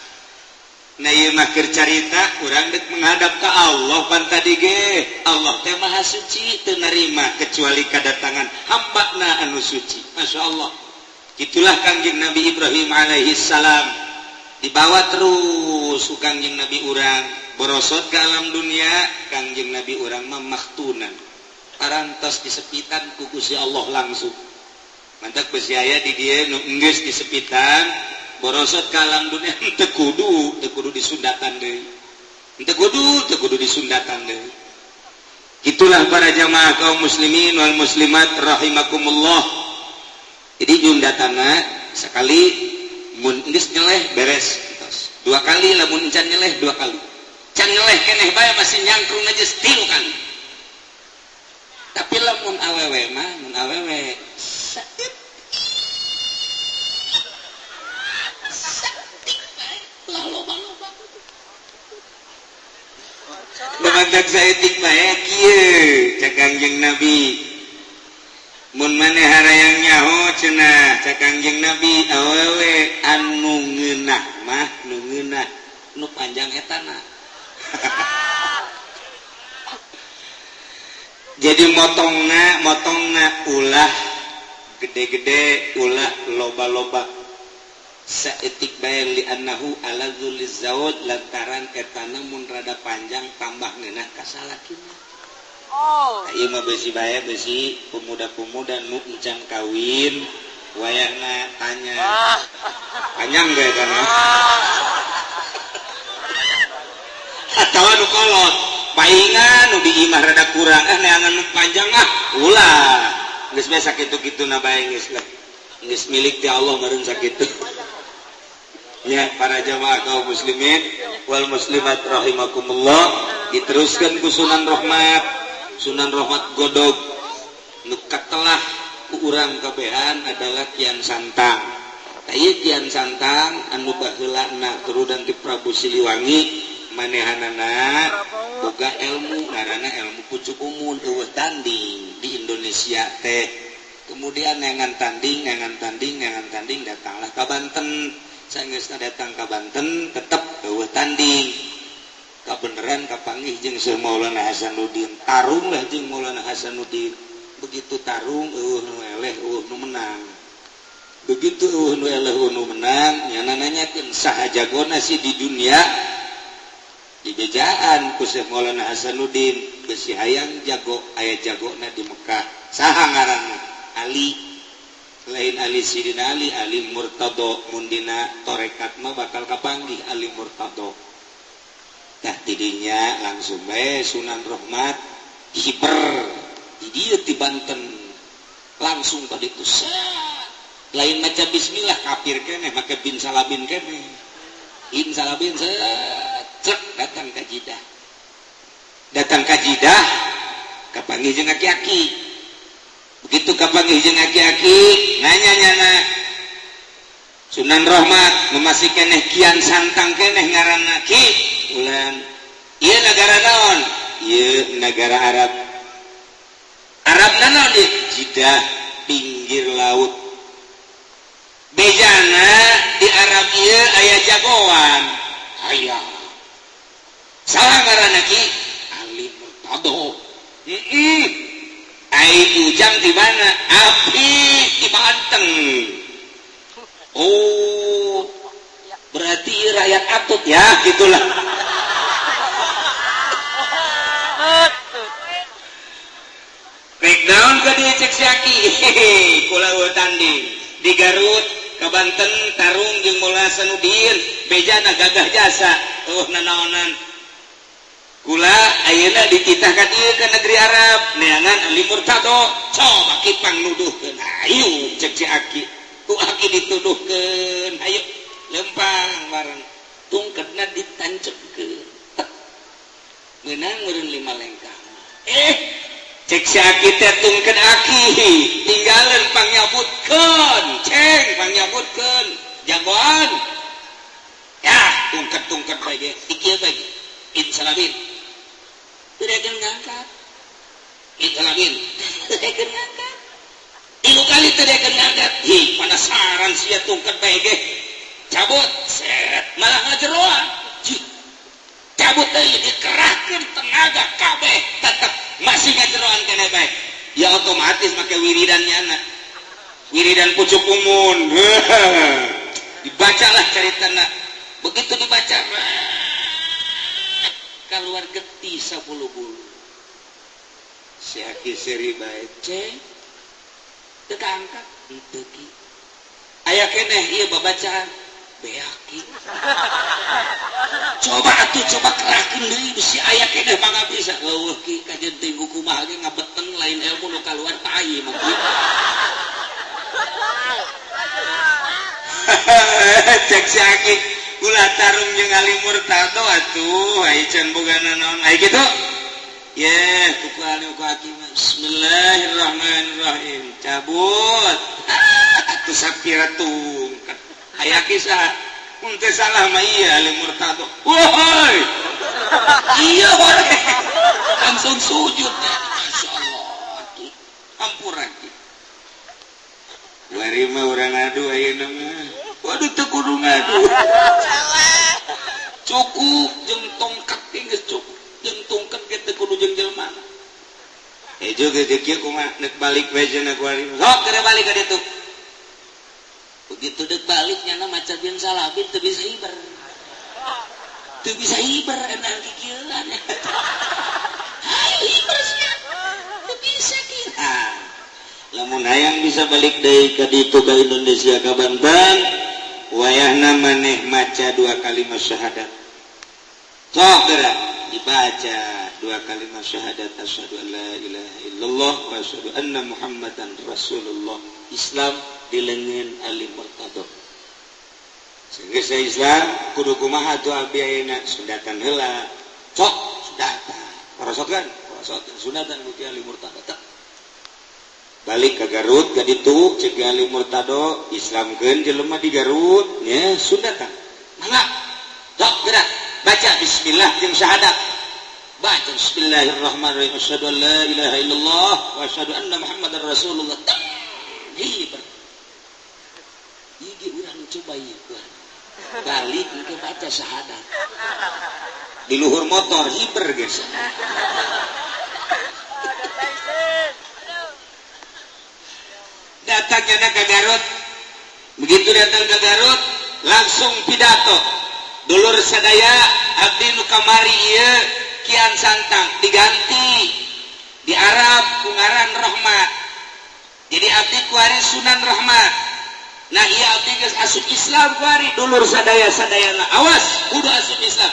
Nah, ieu mah keur carita urang dek menghadap ka Allah. Pan tadi ge Allah teh maha suci, teu narima kecuali kedatangan hamba-Na anu suci. Masya Allah, itulah Kangjeng Nabi Ibrahim alaihi salam dibawa terus ku Kangjeng Nabi urang borosot ke alam dunia. Kangjeng Nabi urang mah makhtunan, parantos disepitan ku Gusti Allah langsung. Mantak besi aya di dieu nu geus disepitan borosot ke alam dunia, teu kudu disundatan deui. Teu kudu disundatan deui. Itulah para jamaah kaum muslimin wal muslimat rahimakumullah. Jadi nyundatana sekali mun geus nyeleh beres tos. Dua kali lamun encan nyeleh dua kali. Can nyeleh keneh bae masih nyangkrung aja tilu kali. Tapi lamun awewe mah mun awewe saeutik saeutik bae lah loba-loba. Lumantak saeutik bae kieu cek Kangjeng Nabi. Mun maneh harayang nyaho cenah cek Kangjeng Nabi awewe anu ngeunah mah nu ngeunah nu panjang etana. Jadi motongna ulah gede-gede ulah loba-loba saeutik bae li annahu aladzul lizawj lantaran etana mun rada panjang tambah ngeunah ka salakina. Oh. Ieu mah besi bae besi pemuda-pemuda nu encan kawin wayahna tanya. Panjang bae kana. Atawa nu kolot, paingan nu di imah rada kurang, neangan nu panjang ah ulah. Geus bae sakitu-kituna bae geus lah. Geus milik ti Allah meureun sakitu. Ya para jamaah kaum muslimin wal muslimat rahimakumullah, diteruskan ku Sunan Rahmat. Sunan Rahmat godog nu katelah ku urang kabehan adalah Kian Santang. Tah ieu Kian Santang anu baheulana turunan ti Prabu Siliwangi manehanana boga ilmu ngaranna ilmu pucuk umun eueuh tanding di Indonesia teh. Kemudian neangan tanding datanglah ka Banten. Sanggeusna datang ka Banten tetep eueuh tanding. Kabeneran kapanggih jeung Syekh Maulana Hasanuddin, tarung lah jeung Maulana Hasanuddin. Begitu tarung eueuh nu eleh eueuh nu menang. Begitu eueuh nu eleh eueuh nu menang, nyana nanyakeun saha jagona sih di dunia. Dibejaan ku Syekh Maulana Hasanuddin, besi hayang jago aya jagona di Mekah. Saha ngaranna? Ali. Lain Ali Sidina Ali, Ali Murtado. Mundina torekat mah bakal kapanggih Ali Murtado. Tah tidinya langsung bae Sunan Rahmat hiper di dieu ti Banten langsung tadi itu set lain maca bismillah kafir keneh make bin salabin keneh in salabin set cek datang ka Jidah kapanggih jeung aki-aki. Begitu kapanggih jeung aki-aki nanya nyana Sunan Rahmat memasih keneh Kian Santang keneh ngaranna ki ulan ieu nagara naon? Ieu nagara Arab. Arab naon di Jidah pinggir laut. Bejana di Arab ieu aya jagoan. Aya. Saha ngaranna ki? Ali Murtado. Ai ujang di mana? Api di Banten. Oh, berarti rakyat atut ya, gitulah. Rek naon ka dieu cek si Aki? Kula eueuh tanding di Garut ka Banten tarung jeung Maulana Hasanuddin bejana gagah jasa eueuh nanaonan. Kula ayeuna dititah ka dieu ka negeri Arab neangan Ali Murtado coba kipang nuduhkeun ayo cek si Aki. Ku Aki dituduhkeun ayo lempang bareng tungketna ditancepkeun meunang meureun 5 lengkah. Cek si Aki teh tungket Aki tinggalan pangyabutkeun ceng pangyabutkeun jagoan ya tungket-tungket bae ge ieu bae insalabin teu daekeun ngangkat insalabin teu daekeun ngangkat tilu kali teu daekeun ngangkat. Hi penasaran sia tungket bae ge cabut set malah ngajeroan cabut deui dikerahkeun tenaga kabeh tetep masih ngajeroan keneh bae ya otomatis make wiridan nyana wiridan pucuk umun. Dibacalah caritana begitu dibaca keluar getih 10 bulu si Aki seri bae ceng teu kaangkat henteu ki aya keneh ieu babacaan Beak ki. Coba atuh coba kerakeun deui bisi aya keneh mangga bisa. Eueuh ki kajeun teuing kumaha ge ngabeten lain ilmu nu kaluar tai mah ki. Cek si Aki ulah tarung jeung Ali Murtado atuh ai can boga nanaon ai kitu. Ye kuku Ali ku Aki bismillahirrahmanirrahim cabut. Atuh sapira tungkat. Aya kisah mun teu salah mah ieu Ali Murtado. Woi. Iya hore. Langsung sujud. Masyaallah atuh. Ampura ki. Wari mah urang ngadu ayeuna mah. Waduh teu kudu ngadu. Cukup jeung tongkat ge geus cukup. Jeung tongkat ge teu kudu jeung jelema. Eh juga ge kieu kumaha nek balik we cenah ku ari. Sok geura balik ka ditu. Begitu dek balik nyana maca bin salabin teu bisa hiber. Teu bisa hiber enak kikieuan. Hayu hiber sia. Teu bisa kieu. Lamun hayang bisa balik deui ka ditu ka Indonesia ka Banten, wayahna maneh maca dua kalimat syahadat. Sok geura dibaca dua kalimat syahadat, asyhadu an la ilaha illallah wa asyhadu anna Muhammadan Rasulullah. Islam di leungeun Ali Murtado. Sehingga saya Islam kudu kumaha tuh abdi ayeuna sundatan heula. Sok sundatan. Parasot kan? Parasot sundatan ku Ali Murtado. Balik ke Garut ka ditu cek Ali Murtado Islamkeun jelema di Garut nya sundatan. Mangga. Sok geura baca bismillah jeung syahadat. Baca bismillahirrahmanirrahim asyhadu an la ilaha illallah wa asyhadu anna Muhammadar Rasulullah. Hiber. Ieu urang coba ieu. Balik engke baca syahadat. Di luhur motor hiber geus. Datangnya ke Garut. Begitu datang ke Garut, langsung pidato. Dulur sadaya abdi nu kamari ieu Kian Santang diganti di Arab ku ngaran Rahmat. Jadi abdi kuari Sunan Rahmat. Nah ieu abdi geus asup Islam kuari dulur sadaya sadayana. Awas kudu asup Islam.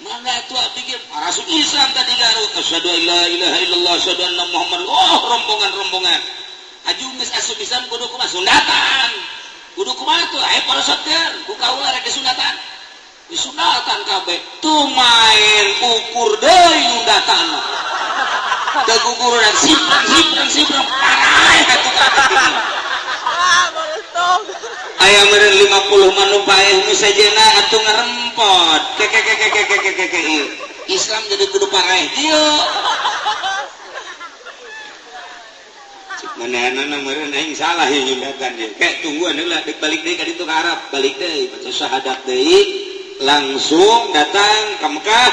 Mangga atuh abdi ge asup Islam tadi Garut. Asyhadu an la ilaha illallah asyhadu anna Muhammad. Oh rombongan-rombongan. Aju geus asup Islam kudu kumaha sunatan. Kudu kumaha tuh aya parasotkeun ku kaula rek disunatan. Disunatan kabeh. Tumaen ukur deui nyundatan. Teu gugurunan siprang siprang siprang paraeh atuh kabeh. Ah, molestong. Aya meureun 50 manu paeh nu sejenna atuh ngarempot. Ke ke ke ke ke ke ke. Islam jadi kudu paraeh dieu. Manehna meureun aing salah ieu nyundatan ieu. Kayak tungguan heula deuk balik deui ka ditu ka Arab, balik deui baca syahadat deui, langsung datang ka Mekah.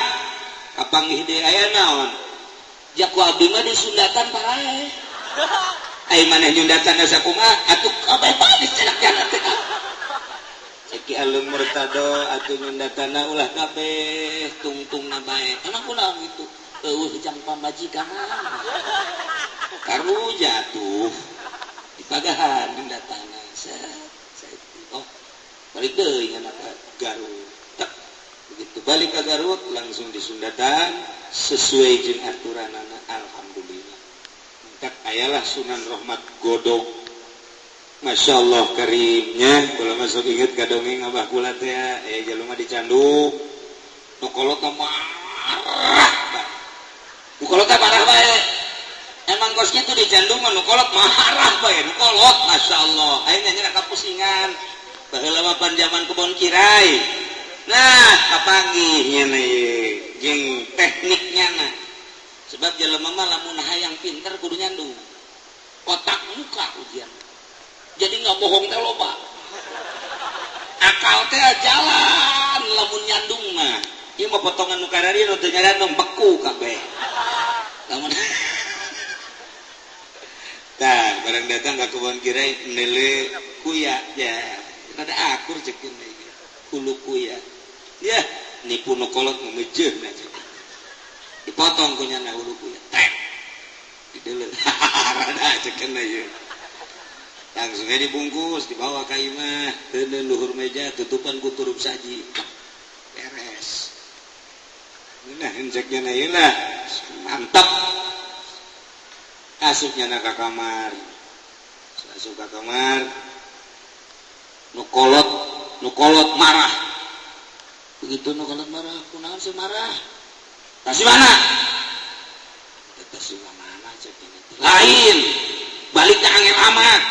Kapanggih deui aya naon? Jaku abdi mah disundatan paraeh. Ai maneh nyundatan asa kumaha? Atuh kabeh bae cenah jalan teh. Cek Ki Alum Murtado atuh nyundatanna ulah kabeh tungtungna bae. Emang kunaon kitu? Eueuh jang pamajikan. Karu jatuh dipagahan nyundatanna. Set. Oh, balik deui nya ka Garut. Tek. Begitu balik ke Garut langsung disundatan sesuai jeung aturanana alhamdulillah. Mantap ayalah Sunan Rahmat Godong. Masya Allah karimnya. Kalau masuk inget ka dongeng abah kula teh aya jelema dicanduk. Nu kolot marah. Nu kolot marah bae. Emang kos kitu dicandung mah nu kolot marah bae, nu kolot Masya Allah. Ayeuna nya kapusingan. Baheula mah pan zaman kebon kirai. Nah, kapanggih nya ieu jeung tekniknya na. Sebab jelema mah lamun hayang pinter kudu nyandung. Otak muka ujian. Jadi nggak bohong teh loba. Akal teh jalan lamun nyandung mah. Ieu mah potongan nu karari nu teu nyandung beku kabeh. Lamun tah barang datang ka kebon kirai nele kuya ya. Rada akur ceuk hulu kuya. Ya, nipu nu kolot memejeuna ceuk. Dipotong ku nyana hulu kuya. Tek. Dideuleu. Rada ceuk ieu. Langsung aja dibungkus, dibawa ka imah, teuneun luhur meja, tutupan ku turup saji. Beres. Nah, ceknya na ieu lah. Mantap. Asupnya na ka kamar. Asup ka kamar. Nu kolot marah. Begitu nu kolot marah, kunaon sih marah? Tasih mana? Tasih mana ceknya. Lain. Balik ke angel amat.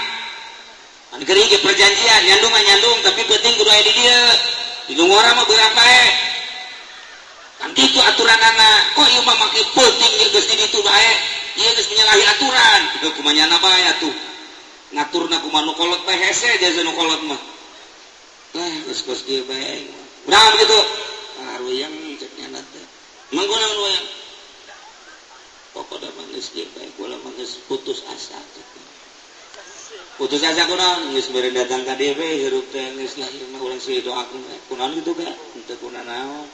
Kan geuring ge perjanjian, nyandung mah nyandung, tapi penting kudu aya di dieu. Di nu ngora mah beurang bae. Kan kitu aturanana. Kok ieu mah make peuting ieu geus di ditu bae. Ieu geus menyalahi aturan. Heuh, kumaha nyana bae atuh. Ngaturna kumaha nu kolot bae, hese jasa nu kolot mah. Lah, geus kos kieu bae. Urang begitu. Aruyang cek nyana teh. Emang kunaon wayang? Pokokna mah geus kieu bae, kula mah geus putus asa cek. Putus asa kunaon? Geus beureun datang ka dieu we hirup teh geus lah ieu mah urang sih doakeun we. Kunaon kitu ga? Henteu kunanaon.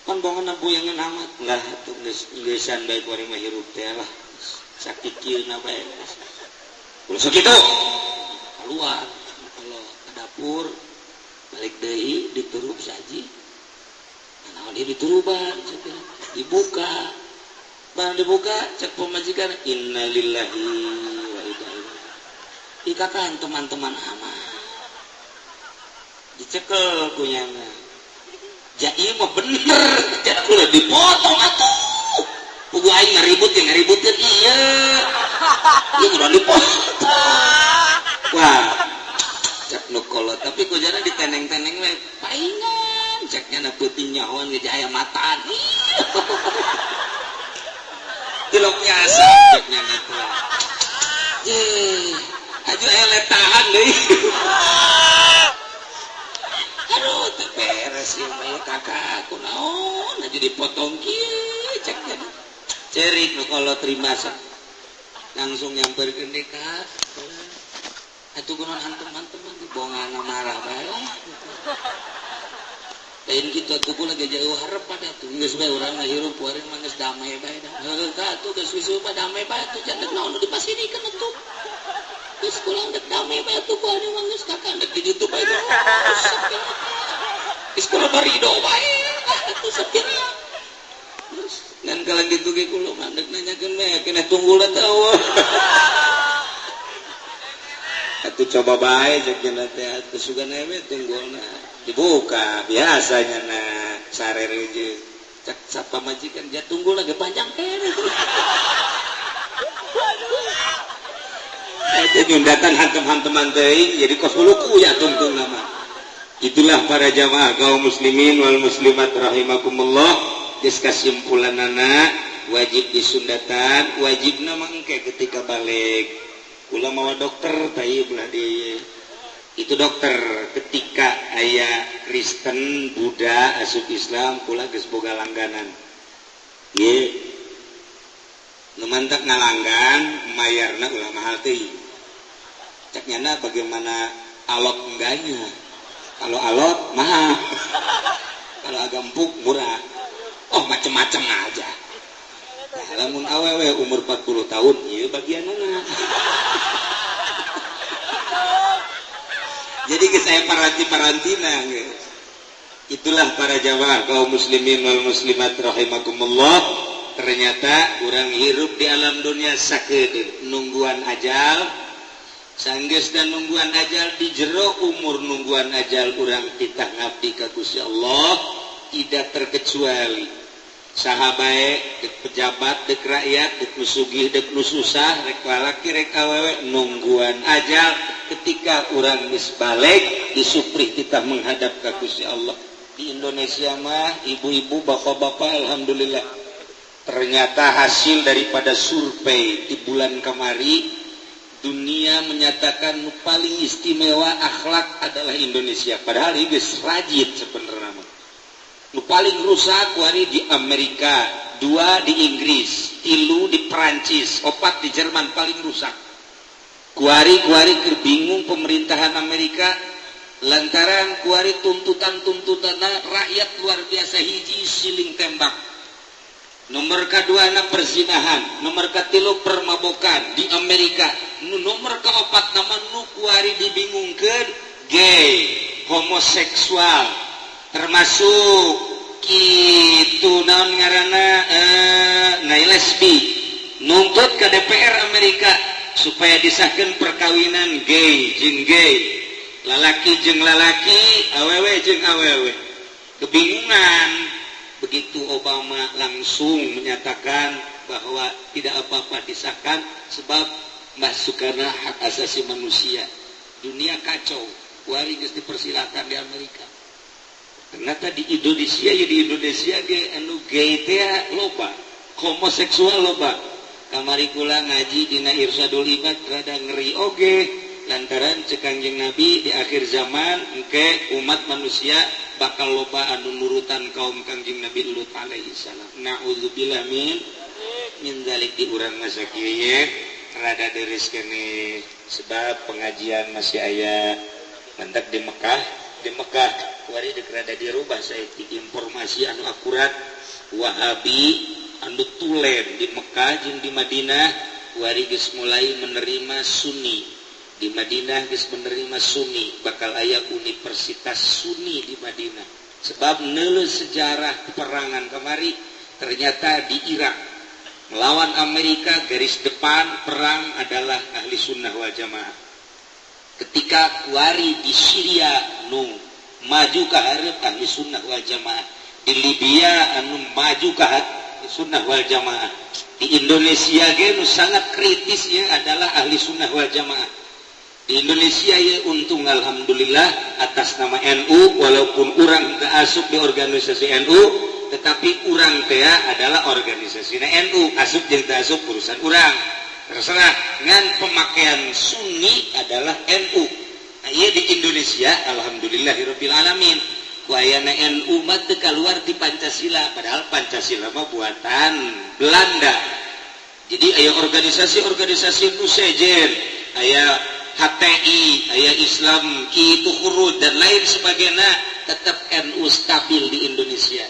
Kan bongan buyangan amat lah atuh geus geusan bae kuari mah hirup teh lah. Sakikieuna bae. Ulah sakitu. Keluar kalau ke dapur, balik deui diturup saji. Naon ieu dituruban cek, dibuka. Barang dibuka cek pamajikan, innalillahi wa inna ilaihi. Ikakan teman-teman amat. Dicekel ku nyana. Ja ieu mah bener, ja ulah dipotong atuh. Puguh aing ngaribut ge ngaributkeun ieu. Ieu kudu dipotong. Wah, cek nu kolot, tapi ku jana diteneng-teneng we paingan cek nyana peuting nyahoan ge aya mataan. Tilok nyasa cek nyana teh. Ye, aju aya letahan deui. Aduh, teu beres ieu mah kakak, kunaon aju dipotong kieu cek nyana. Cerik nu kolot terima sok. Langsung nyamperkeun deui ka. Atuh kunaon hantem-hanteman dibongana marah bae lah. Lain kitu atuh kula ge jauh harep pada tuh geus bae urang mah hirup kuari mah geus damai bae dah. Heuh ka atuh geus wisuh mah damai bae atuh, can naon nu dipasirikeun atuh. Geus kula dek damai bae atuh, kuari mah geus kakak dek di ditu bae terus. Geus kula barido bae atuh sapirnya. Terus ngan kalau gitu ge kula mah dek nanyakeun bae keneh tunggul teh eueuh. Atuh coba bae cek cenah teh atuh sugan we tunggulna. Dibuka biasanya na sare reje. Cek sapa majikan ja tunggulna ge panjang keneh. Eta nyundatan hantem-hanteman teuing jadi kos huluku ya tungtungna mah. Itulah para jamaah kaum muslimin wal muslimat rahimakumullah. Geus kasimpulanana wajib disundatan, wajibna mah engke ketika balik. Kula mawa dokter tai belah di itu dokter ketika aya Kristen Buddha asup Islam kula geus boga langganan. Ye nu mantak ngalanggan mayarna ulah mahal teuing. Cek nyana bagaimana alot enggaknya. Kalau alot mahal. Kalau agak empuk murah. Oh macem-macem aja. Nah, lamun awewe umur 40 tahun ieu bagianana. Jadi ke saya paranti-parantina geus. Itulah para jamaah kaum muslimin wal muslimat rahimakumullah. Ternyata urang hirup di alam dunia sakedeung nungguan ajal. Sanggeus dan nungguan ajal di jero umur nungguan ajal urang titah ngabdi ka Gusti Allah tidak terkecuali. Saha bae dek pejabat dek rakyat dek nu sugih dek nu susah rek lalaki rek awewe nungguan ajal. Ketika urang geus balik disuprih kita menghadap ka Gusti Allah. Di Indonesia mah ibu-ibu bapak-bapak alhamdulillah ternyata hasil daripada survei di bulan kamari dunia menyatakan nu paling istimewa akhlak adalah Indonesia. Padahal ieu geus rajin sebenarnya mah. Nu paling rusak kuari di Amerika, 2 di Inggris, 3 di Perancis, 4 di Jerman paling rusak. Kuari-kuari keur bingung pemerintahan Amerika lantaran kuari tuntutan-tuntutanna rakyat luar biasa. Hiji siling tembak. Nomor kedua na perzinahan, nomor katilu permabokan di Amerika. Nu nomor keempat nama nu kuari dibingungkeun gay, homoseksual, termasuk kitu naon ngaranna nah lesbi. Nuntut ke DPR Amerika supaya disahkan perkawinan gay jeung gay, lalaki jeung lalaki, awewe jeung awewe. Kebingungan. Begitu Obama langsung menyatakan bahwa tidak apa-apa disahkan sebab masukkanlah hak asasi manusia. Dunia kacau. Kuari geus dipersilakan di Amerika. Ternyata di Indonesia ya, di Indonesia ge anu gay teh loba, homoseksual loba. Kamari kula ngaji dina Irsyadul Ibad rada ngeri oge, lantaran cek Kangjeng Nabi di akhir zaman engke umat manusia bakal loba anu nurutan kaum Kangjeng Nabi Lut alaihi salam. Na'udzubillah min dzalik. Di urang masa kieu ye rada deris keneh sebab pengajian masih aya mantak di Mekah. Di Mekah kuari deuk rada dirubah saeutik informasi anu akurat. Wahabi anu tulen di Mekah jeung di Madinah kuari geus mulai menerima Sunni. Di Madinah geus menerima Sunni, bakal aya universitas Sunni di Madinah. Sebab neuleuh sejarah peperangan kemari, ternyata di Irak melawan Amerika garis depan perang adalah Ahli Sunnah wal Jamaah. Ketika kuari di Syria nu maju ke hareup Ahli Sunnah wal Jamaah, di Libya anu maju ke Ahli Sunnah wal Jamaah, di Indonesia ge nu sangat kritis ya adalah Ahli Sunnah wal Jamaah. Di Indonesia ya untung alhamdulillah atas nama NU, walaupun urang teu asup di organisasi NU, tetapi urang teh adalah organisasi NU, asup jeung teu asup urusan urang, terserah. Ngan pemakaian Sunni adalah NU. Nah, iya di Indonesia alhamdulillahirabbil alamin ku ayana NU mah teu keluar di Pancasila, padahal Pancasila mah buatan Belanda. Jadi aya organisasi-organisasi nu sejen, aya HTI, aya Islam itu Khurud dan lain sebagainya, tetap NU stabil di Indonesia.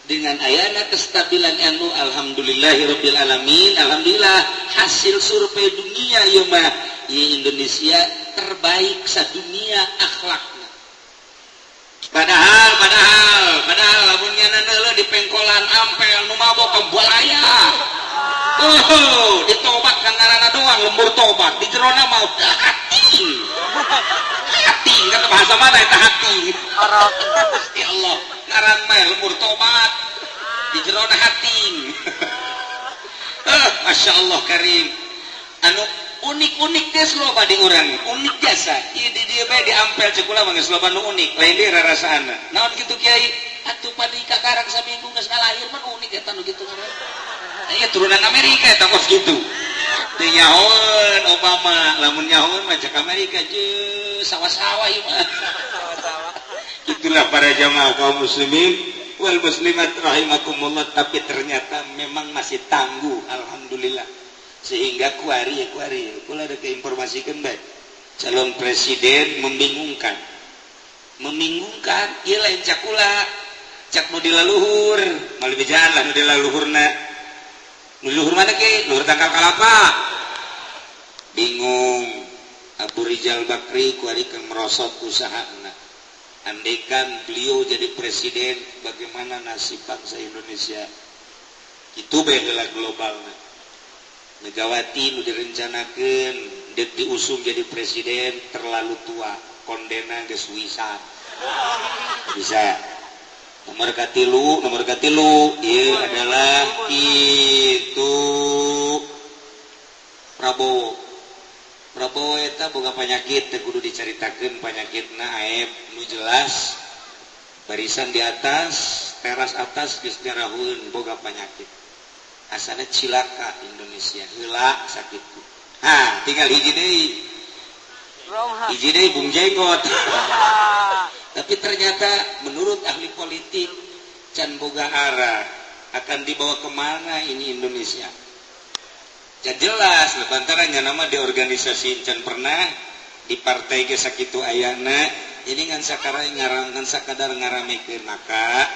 Dengan ayana kestabilan NU, alhamdulillahirabbil alamin, alhamdulillah hasil survei dunia ieu mah Indonesia terbaik sadunia akhlakna. Padahal padahal padahal lamun nyana di pengkolan Ampel nu mabok balaya. Oh, ditobat kan ngaranna doang lembur tobat, di jerona mah hati. Hati, kata bahasa mana eta hati? Orok. Ya Allah, ngaran mah lembur tobat. Di jerona hati. Masya Allah karim. Anu unik-unik geus loba di urang, unik jasa. Ieu di dieu bae di Ampel cek kula mah geus loba nu unik, lain deui rarasaanna. Naon kitu Kiai? Atuh padi kakarang saminggu geus ngalahir mah unik eta nu kitu ngaran. Iya turunan Amerika eta kos gitu. Teu nyahoeun Obama, lamun nyahoeun mah cek Amerika je sawah-sawah ieu mah. Sawah-sawah. Itulah para jamaah kaum muslimin wal muslimat rahimakumullah, tapi ternyata memang masih tangguh alhamdulillah. Sehingga kuari ya kuari, kula ada keinformasikan baik. Calon presiden membingungkan. Membingungkan, ieu lain cak kula. Cak nu di laluhur, malah bejaan lah nu di laluhurna. Nu di luhur mana ke? Luhur tangkal kalapa. Bingung. Abu Rizal Bakri kuari keur merosot usahana. Andaikan beliau jadi presiden, bagaimana nasib bangsa Indonesia? Itu bae heula globalna. Megawati nu direncanakeun deuk diusung jadi presiden terlalu tua, kondena geus wisan. Bisa. Nomor katilu ieu adalah itu Prabowo. Prabowo eta boga penyakit teu kudu dicaritakeun penyakitna, aib nu jelas barisan di atas teras atas geus nyarahueun boga penyakit. Asana cilaka Indonesia heula sakitu. Ha, tinggal hiji deui. Hiji deui Bung Jenggot. Tapi ternyata menurut ahli politik can boga arah akan dibawa kemana ini Indonesia. Can jelas lantarannya nama di organisasi can pernah di partai ge sakitu ayana, ini ngan sakara ngarang ngan sakadar ngaramekeun. Maka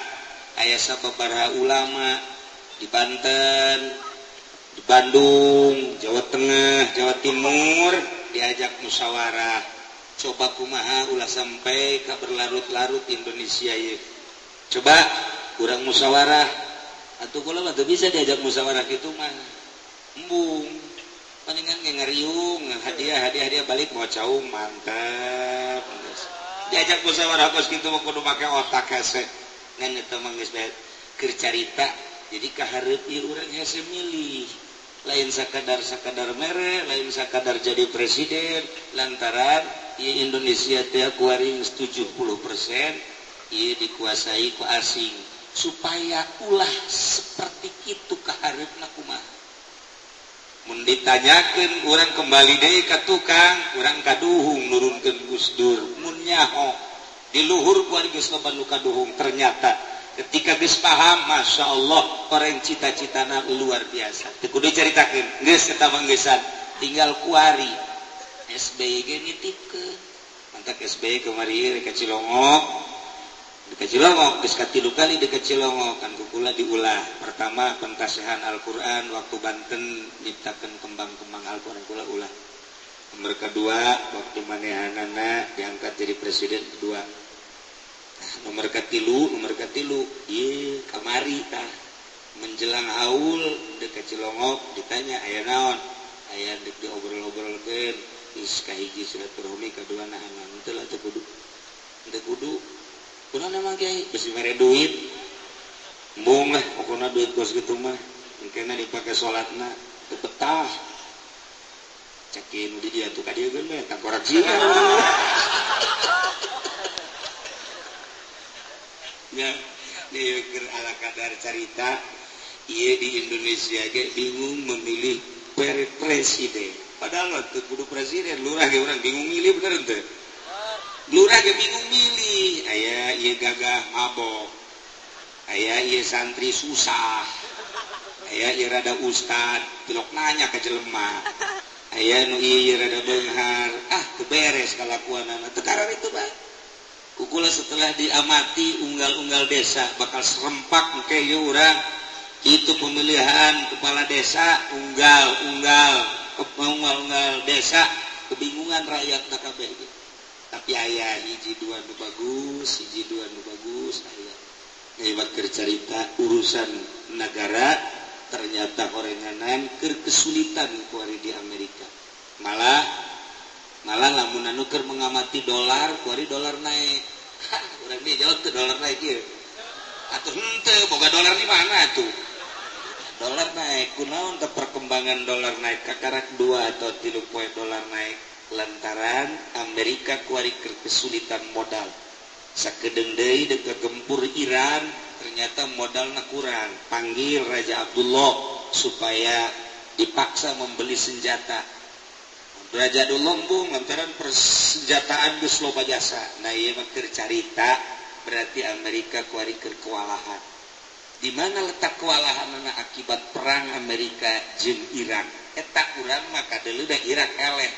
aya sababaraha ulama Di Banten, di Bandung, Jawa Tengah, Jawa Timur diajak musyawarah. Coba kumaha ulah sampai ka berlarut-larut Indonesia ieu. Coba kurang musyawarah atuh kula mah teu bisa diajak musyawarah kitu mah. Embung. Palingan ge ngariung, hadiah-hadiah balik mau caung mantap. Diajak musyawarah kos kitu mah kudu make otak hese. Ngan eta mah geus keur carita. Jadi kahareup ieu urang hese milih. Lain sakadar mere, lain sakadar jadi presiden lantaran ieu Indonesia teh kuari 70% ieu dikuasai ku asing. Supaya ulah seperti kitu kahareupna kumaha. Mun ditanyakeun urang kembali deui ka tukang, urang kaduhung nurunkeun Gus Dur. Mun nyaho di luhur kuari geus loba nu kaduhung ternyata ketika geus paham Masya Allah orang cita-citana luar biasa. Teu kudu dicaritakeun geus eta mah geusan tinggal kuari SBY ge nitipkeun. Mantak SBY kamari ka Cilongok. Di Cilongok geus katilu kali di Cilongok kan kukula diulah. Pertama pentasehan Al-Qur'an waktu Banten nyiptakeun kembang-kembang Al-Qur'an kula ulah. Nomor kedua waktu manehanana diangkat jadi presiden kedua. Nah, nomor katilu ieu kamari tah menjelang haul dekat Cilongok ditanya aya naon? Aya deuk diobrol-obrolkeun is kahiji silaturahmi kadua nahan teu lah teu kudu. Teu kudu. Kunaon emang kiai besi mere duit. Embung lah pokona duit kos kitu mah. Engkena dipake salatna teu betah. Cekin di dia tuh ka dieu geun bae tangkorak sieun. Ya, ieu keur ala kadar carita ieu di Indonesia ge bingung memilih presiden. Padahal teu kudu presiden, lurah ge urang bingung milih bener henteu? Lurah ge bingung milih, aya ieu gagah mabok, aya ieu santri susah, aya ieu rada ustad, tilok nanya ka jelema, aya nu ieu rada beunghar, ah teu beres kalakuanana, teu karar itu bae. Kukula setelah diamati unggal-unggal desa bakal serempak engke ieu urang kitu pemilihan kepala desa unggal-unggal unggal-unggal desa kebingungan rakyat kabeh. Tapi aya hiji dua nu bagus, hiji dua nu bagus aya. Hebat keur carita urusan negara ternyata horenganan keur kesulitan kuari di Amerika. Malah lamun anu keur mengamati dolar, kuari dolar naik. Hah, urang dia jawab teu dolar naik ieu. Atuh henteu boga dolar di mana atuh? Dolar naik, kunaon teh perkembangan dolar naik kakarak 2 atau 3 poe dolar naik lantaran Amerika kuari keur kesulitan modal. Sakedeung deui deuk gempur Iran, ternyata modalna kurang. Panggil Raja Abdullah supaya dipaksa membeli senjata. Raja Abdullah embung lantaran persenjataan geus loba jasa. Nah ieu mah keur carita berarti Amerika kuari keur kewalahan. Di mana letak kewalahanana akibat perang Amerika jeung Irak? Eta urang mah kadeuleu da Irak eleh.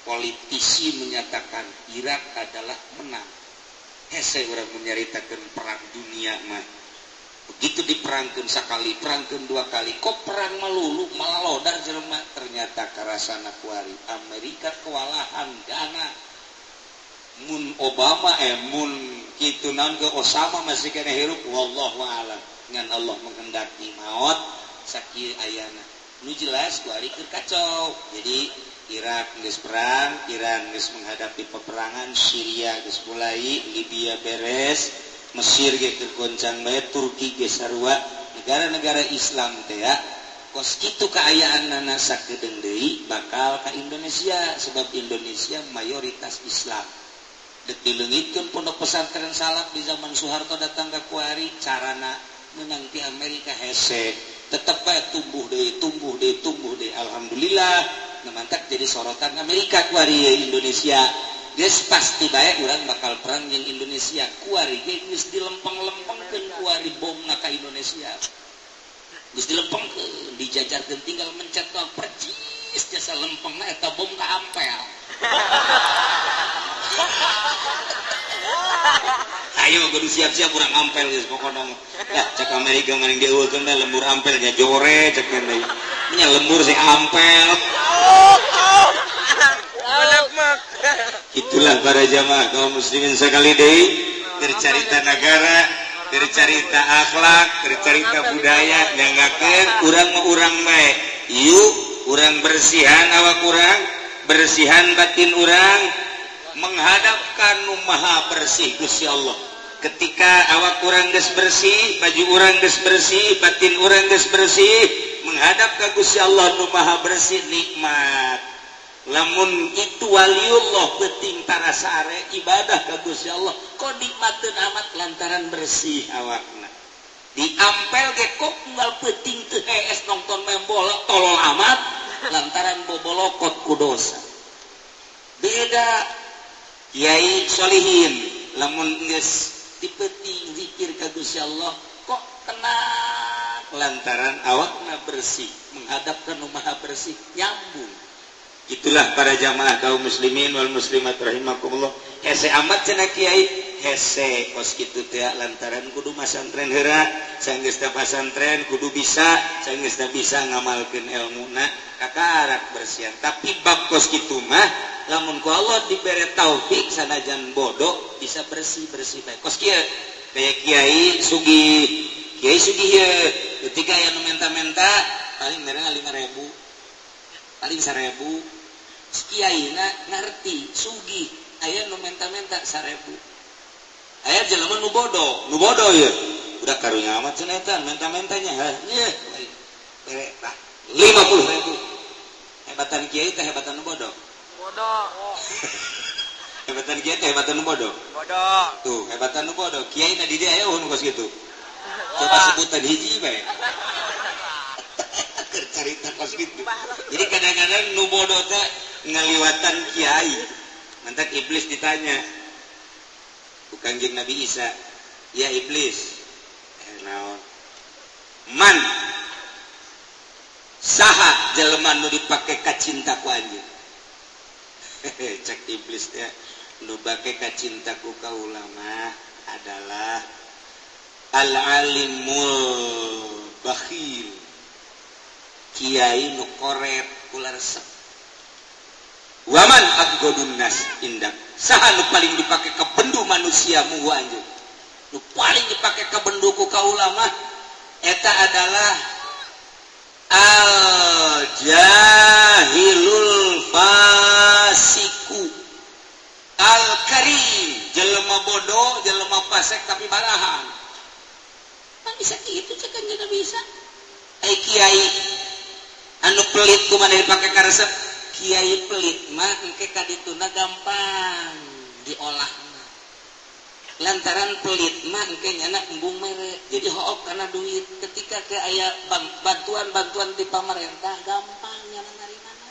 Politisi menyatakan Irak adalah menang. Hese urang menyaritakeun perang dunia mah. Begitu diperangkeun sakali, perangkeun dua kali, kok perang melulu malah lodar jelema. Ternyata karasana kuari Amerika kewalahan dana. Mun Obama mun kitu naon ke Osama masih kena hirup wallahu alam. Ngan Allah menghendaki maot sakieu ayana. Nu jelas kuari keur kacau. Jadi Irak geus perang, Iran geus menghadapi peperangan, Syria geus mulai, Libya beres, Mesir ge keur goncang bae, Turki ge sarua, negara-negara Islam teh ya. Kos kitu kaayaanana sakedeung deui bakal ka Indonesia sebab Indonesia mayoritas Islam. Deuk dileungitkeun pondok pesantren salaf di zaman Soeharto datang ka kuari carana menang ti Amerika hese. Tetep bae tumbuh deui, tumbuh deui, tumbuh deui. Alhamdulillah. Nah, mantak jadi sorotan Amerika kuari Indonesia. Geus pasti bae urang bakal perang jeung Indonesia. Kuari ge geus dilempeng-lempengkeun kuari bomna ka Indonesia. Geus dilempengkeun, dijajarkeun tinggal mencet doang percis jasa lempengna eta bom ka ampel. Ayo kudu siap-siap urang ampel geus pokona mah. Ya cek Amerika maning dieuwekeun lembur ampel nya jore cek deui. Nya lembur sing ampel. Itulah para jamaah kaum muslimin sekali deui bercarita negara, bercarita akhlak, bercarita budaya nyanggakeun urang mah urang bae. Yuk urang bersihan awak urang, bersihan batin urang menghadapkan nu maha bersih Gusti Allah. Ketika awak urang geus bersih, baju urang geus bersih, batin urang geus bersih, menghadap ka Gusti Allah nu maha bersih nikmat. Lamun itu waliullah penting tarasare ibadah ka Gusti Allah kok nikmateun amat lantaran bersih awakna. Diampel ge kok unggal peuting teu hees nonton main bola tolol amat lantaran bobolokot ku dosa. Beda Kiai Solihin lamun geus dipeuting zikir ka Gusti Allah kok tenang lantaran awakna bersih menghadap ka nu maha bersih nyambung. Itulah para jamaah kaum muslimin wal muslimat rahimakumullah. Hese amat cenah kiai, hese kos kitu teh lantaran kudu masantren heura, sanggeus teh pasantren kudu bisa, sanggeus teh bisa ngamalkeun elmuna kakarak bersihan. Tapi bab kos kitu mah lamun ku Allah dibere taufik sanajan bodoh bisa bersih-bersih bae. Kos kieu kaya kiai sugih, kiai sugih ieu ketika aya nu menta-menta paling merena 5.000. Paling 1.000. Kiaina ngerti sugih aya nu menta-menta 1.000. Aya jelema nu bodoh ieu. Udah karunya amat cenah eta menta-mentanya heh ieu bere tah 50.000. Hebatan kiai teh hebatan nu bodoh. Bodoh. Hebatan kiai teh hebatan nu bodoh. Bodoh. Tuh, hebatan nu bodoh. Kiai na di dieu aya nu kos kitu. Coba sebutan hiji bae. Cerita kos gitu. Jadi kadang-kadang nu bodoh teh ngaliwatan kiai. Mantak iblis ditanya ku Kangjeng Nabi Isa, "Ya iblis, naon? Man saha jelema nu dipake kacinta ku anjeun?" Cek iblis teh, nu bake kacinta ku kaula mah adalah al-alimul bakhil. Kiai nu koret kula resep. Waman abgodun nas indak. Saha nu paling dipake ka bendu manusia munggu anjeun? Nu paling dipake ka bendu ku kaula mah eta adalah al jahilul fasiku al karim, jelema bodoh, jelema fasik tapi barahan. Kan bisa kitu cek anjeun bisa. Ai kiai anu pelit kumaha dipake karesep? Kiai pelit mah engke kadituna gampang diolahna. Lantaran pelit mah engke nyana embung mere. Jadi hook kana duit. Ketika ke aya bantuan-bantuan ti pamarentah gampang nyana narimana.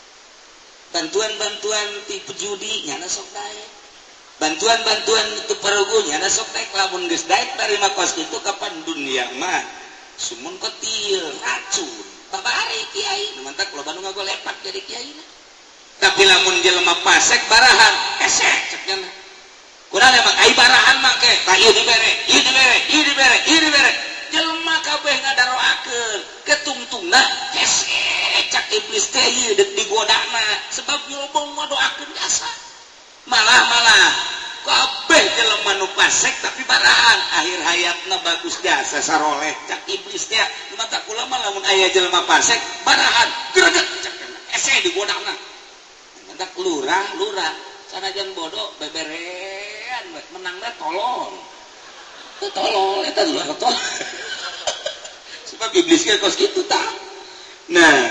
Bantuan-bantuan ti judi nyana sok daek. Bantuan-bantuan itu perugu nyana sok daek. Lamun geus daek tarima kos kitu kapan dunia mah sumun kotil racun. Babari kiai nu mantak loba nu ngagolepak jadi kiai na. Tapi lamun jelema pasek barahan esek cek nya. Kurang emang ai barahan mah ke tah ieu dibere, ieu dibere, ieu dibere, ieu dibere. Jelema kabeh ngadaroakeun, ketungtungna esek cak iblis teh ieu deuk digodana sebab ngomong ngadoakeun jasa. Malah-malah kabeh jelema nu pasek tapi barahan akhir hayatna bagus jasa saroleh cak iblis teh. Nu mantak kula mah lamun aya jelema pasek barahan greget cak ese digodana. Mantak lurah sanajan bodoh beberean menangna tolol. Teu tolol eta lurah tolol. Sebab iblis ge kos kitu tah. Nah,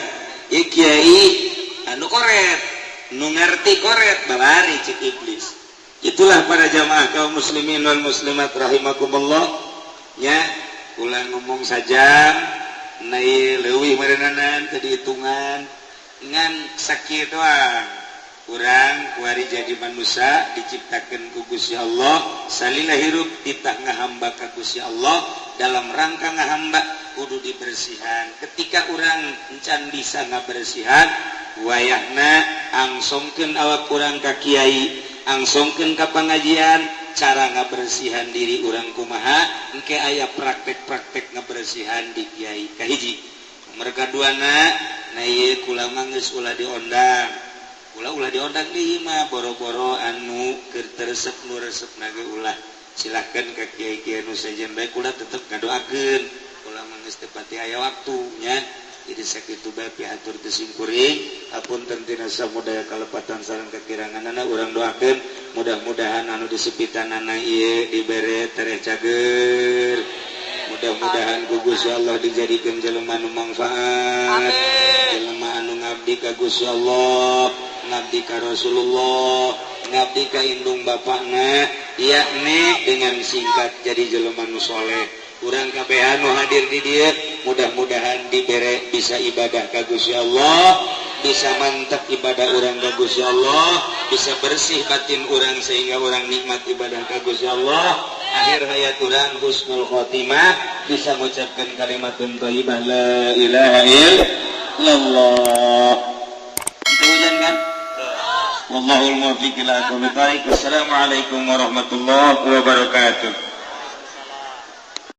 ieu kiai anu koret, nu ngarti koret babari cek iblis. Itulah para jamaah kaum muslimin wal muslimat rahimakumullah. Nya ulah ngomong saja nai leuwih meureunanan teu dihitungan ngan sakieu doang. Urang kuari jadi manusia diciptakeun ku Gusti Allah, salila hirup ditah ngahamba ka Gusti Allah, dalam rangka ngahamba kudu dibersihan. Ketika urang encan bisa ngabersihan, wayahna angsongkeun awak urang ka kiai, angsongkeun ka pangajian, Cara ngabersihan diri urang kumaha? Engke aya praktek-praktek ngabersihan di kiai. Kahiji, mereka duana. Nah, ieu kula mah geus ulah diondang, ulah, ulah diondang deui mah. Boro-boro anu keur teu resep, nu resep ge ulah. Silahkan ke kiai-kiai nu sejen bae, kula tetep ngadoakeun. Kula mah geus teu pati aya waktunya, jadi sakitu bae pihatur teu simkuring. Apunten tina samudaya kalepatan sareng kekiranganana. Urang doakeun mudah-mudahan anu disepitanana ieu dibere tereh cager, mudah-mudahan ku Gusti Allah dijadikeun jelema nu manfaat, jelema anu ngabdi ka Gusti Allah, ngabdi ka Rasulullah, ngabdi ka indung bapakna, yakni dengan singkat jadi jelema nu soleh. Urang kabehan nu hadir di dieu mudah-mudahan dibere bisa ibadah ka Gusti Allah, bisa mantap ibadah urang ka Gusti Allah, bisa bersih batin urang sehingga urang nikmat ibadah ka Gusti Allah. Akhir hayat urang husnul khotimah, bisa mengucapkan kalimat thayyibah, la ilaha illallah. Itu hujan kan? Wallahul muwaffiq ila aqwamit thariq. Wassalamualaikum warahmatullahi wabarakatuh.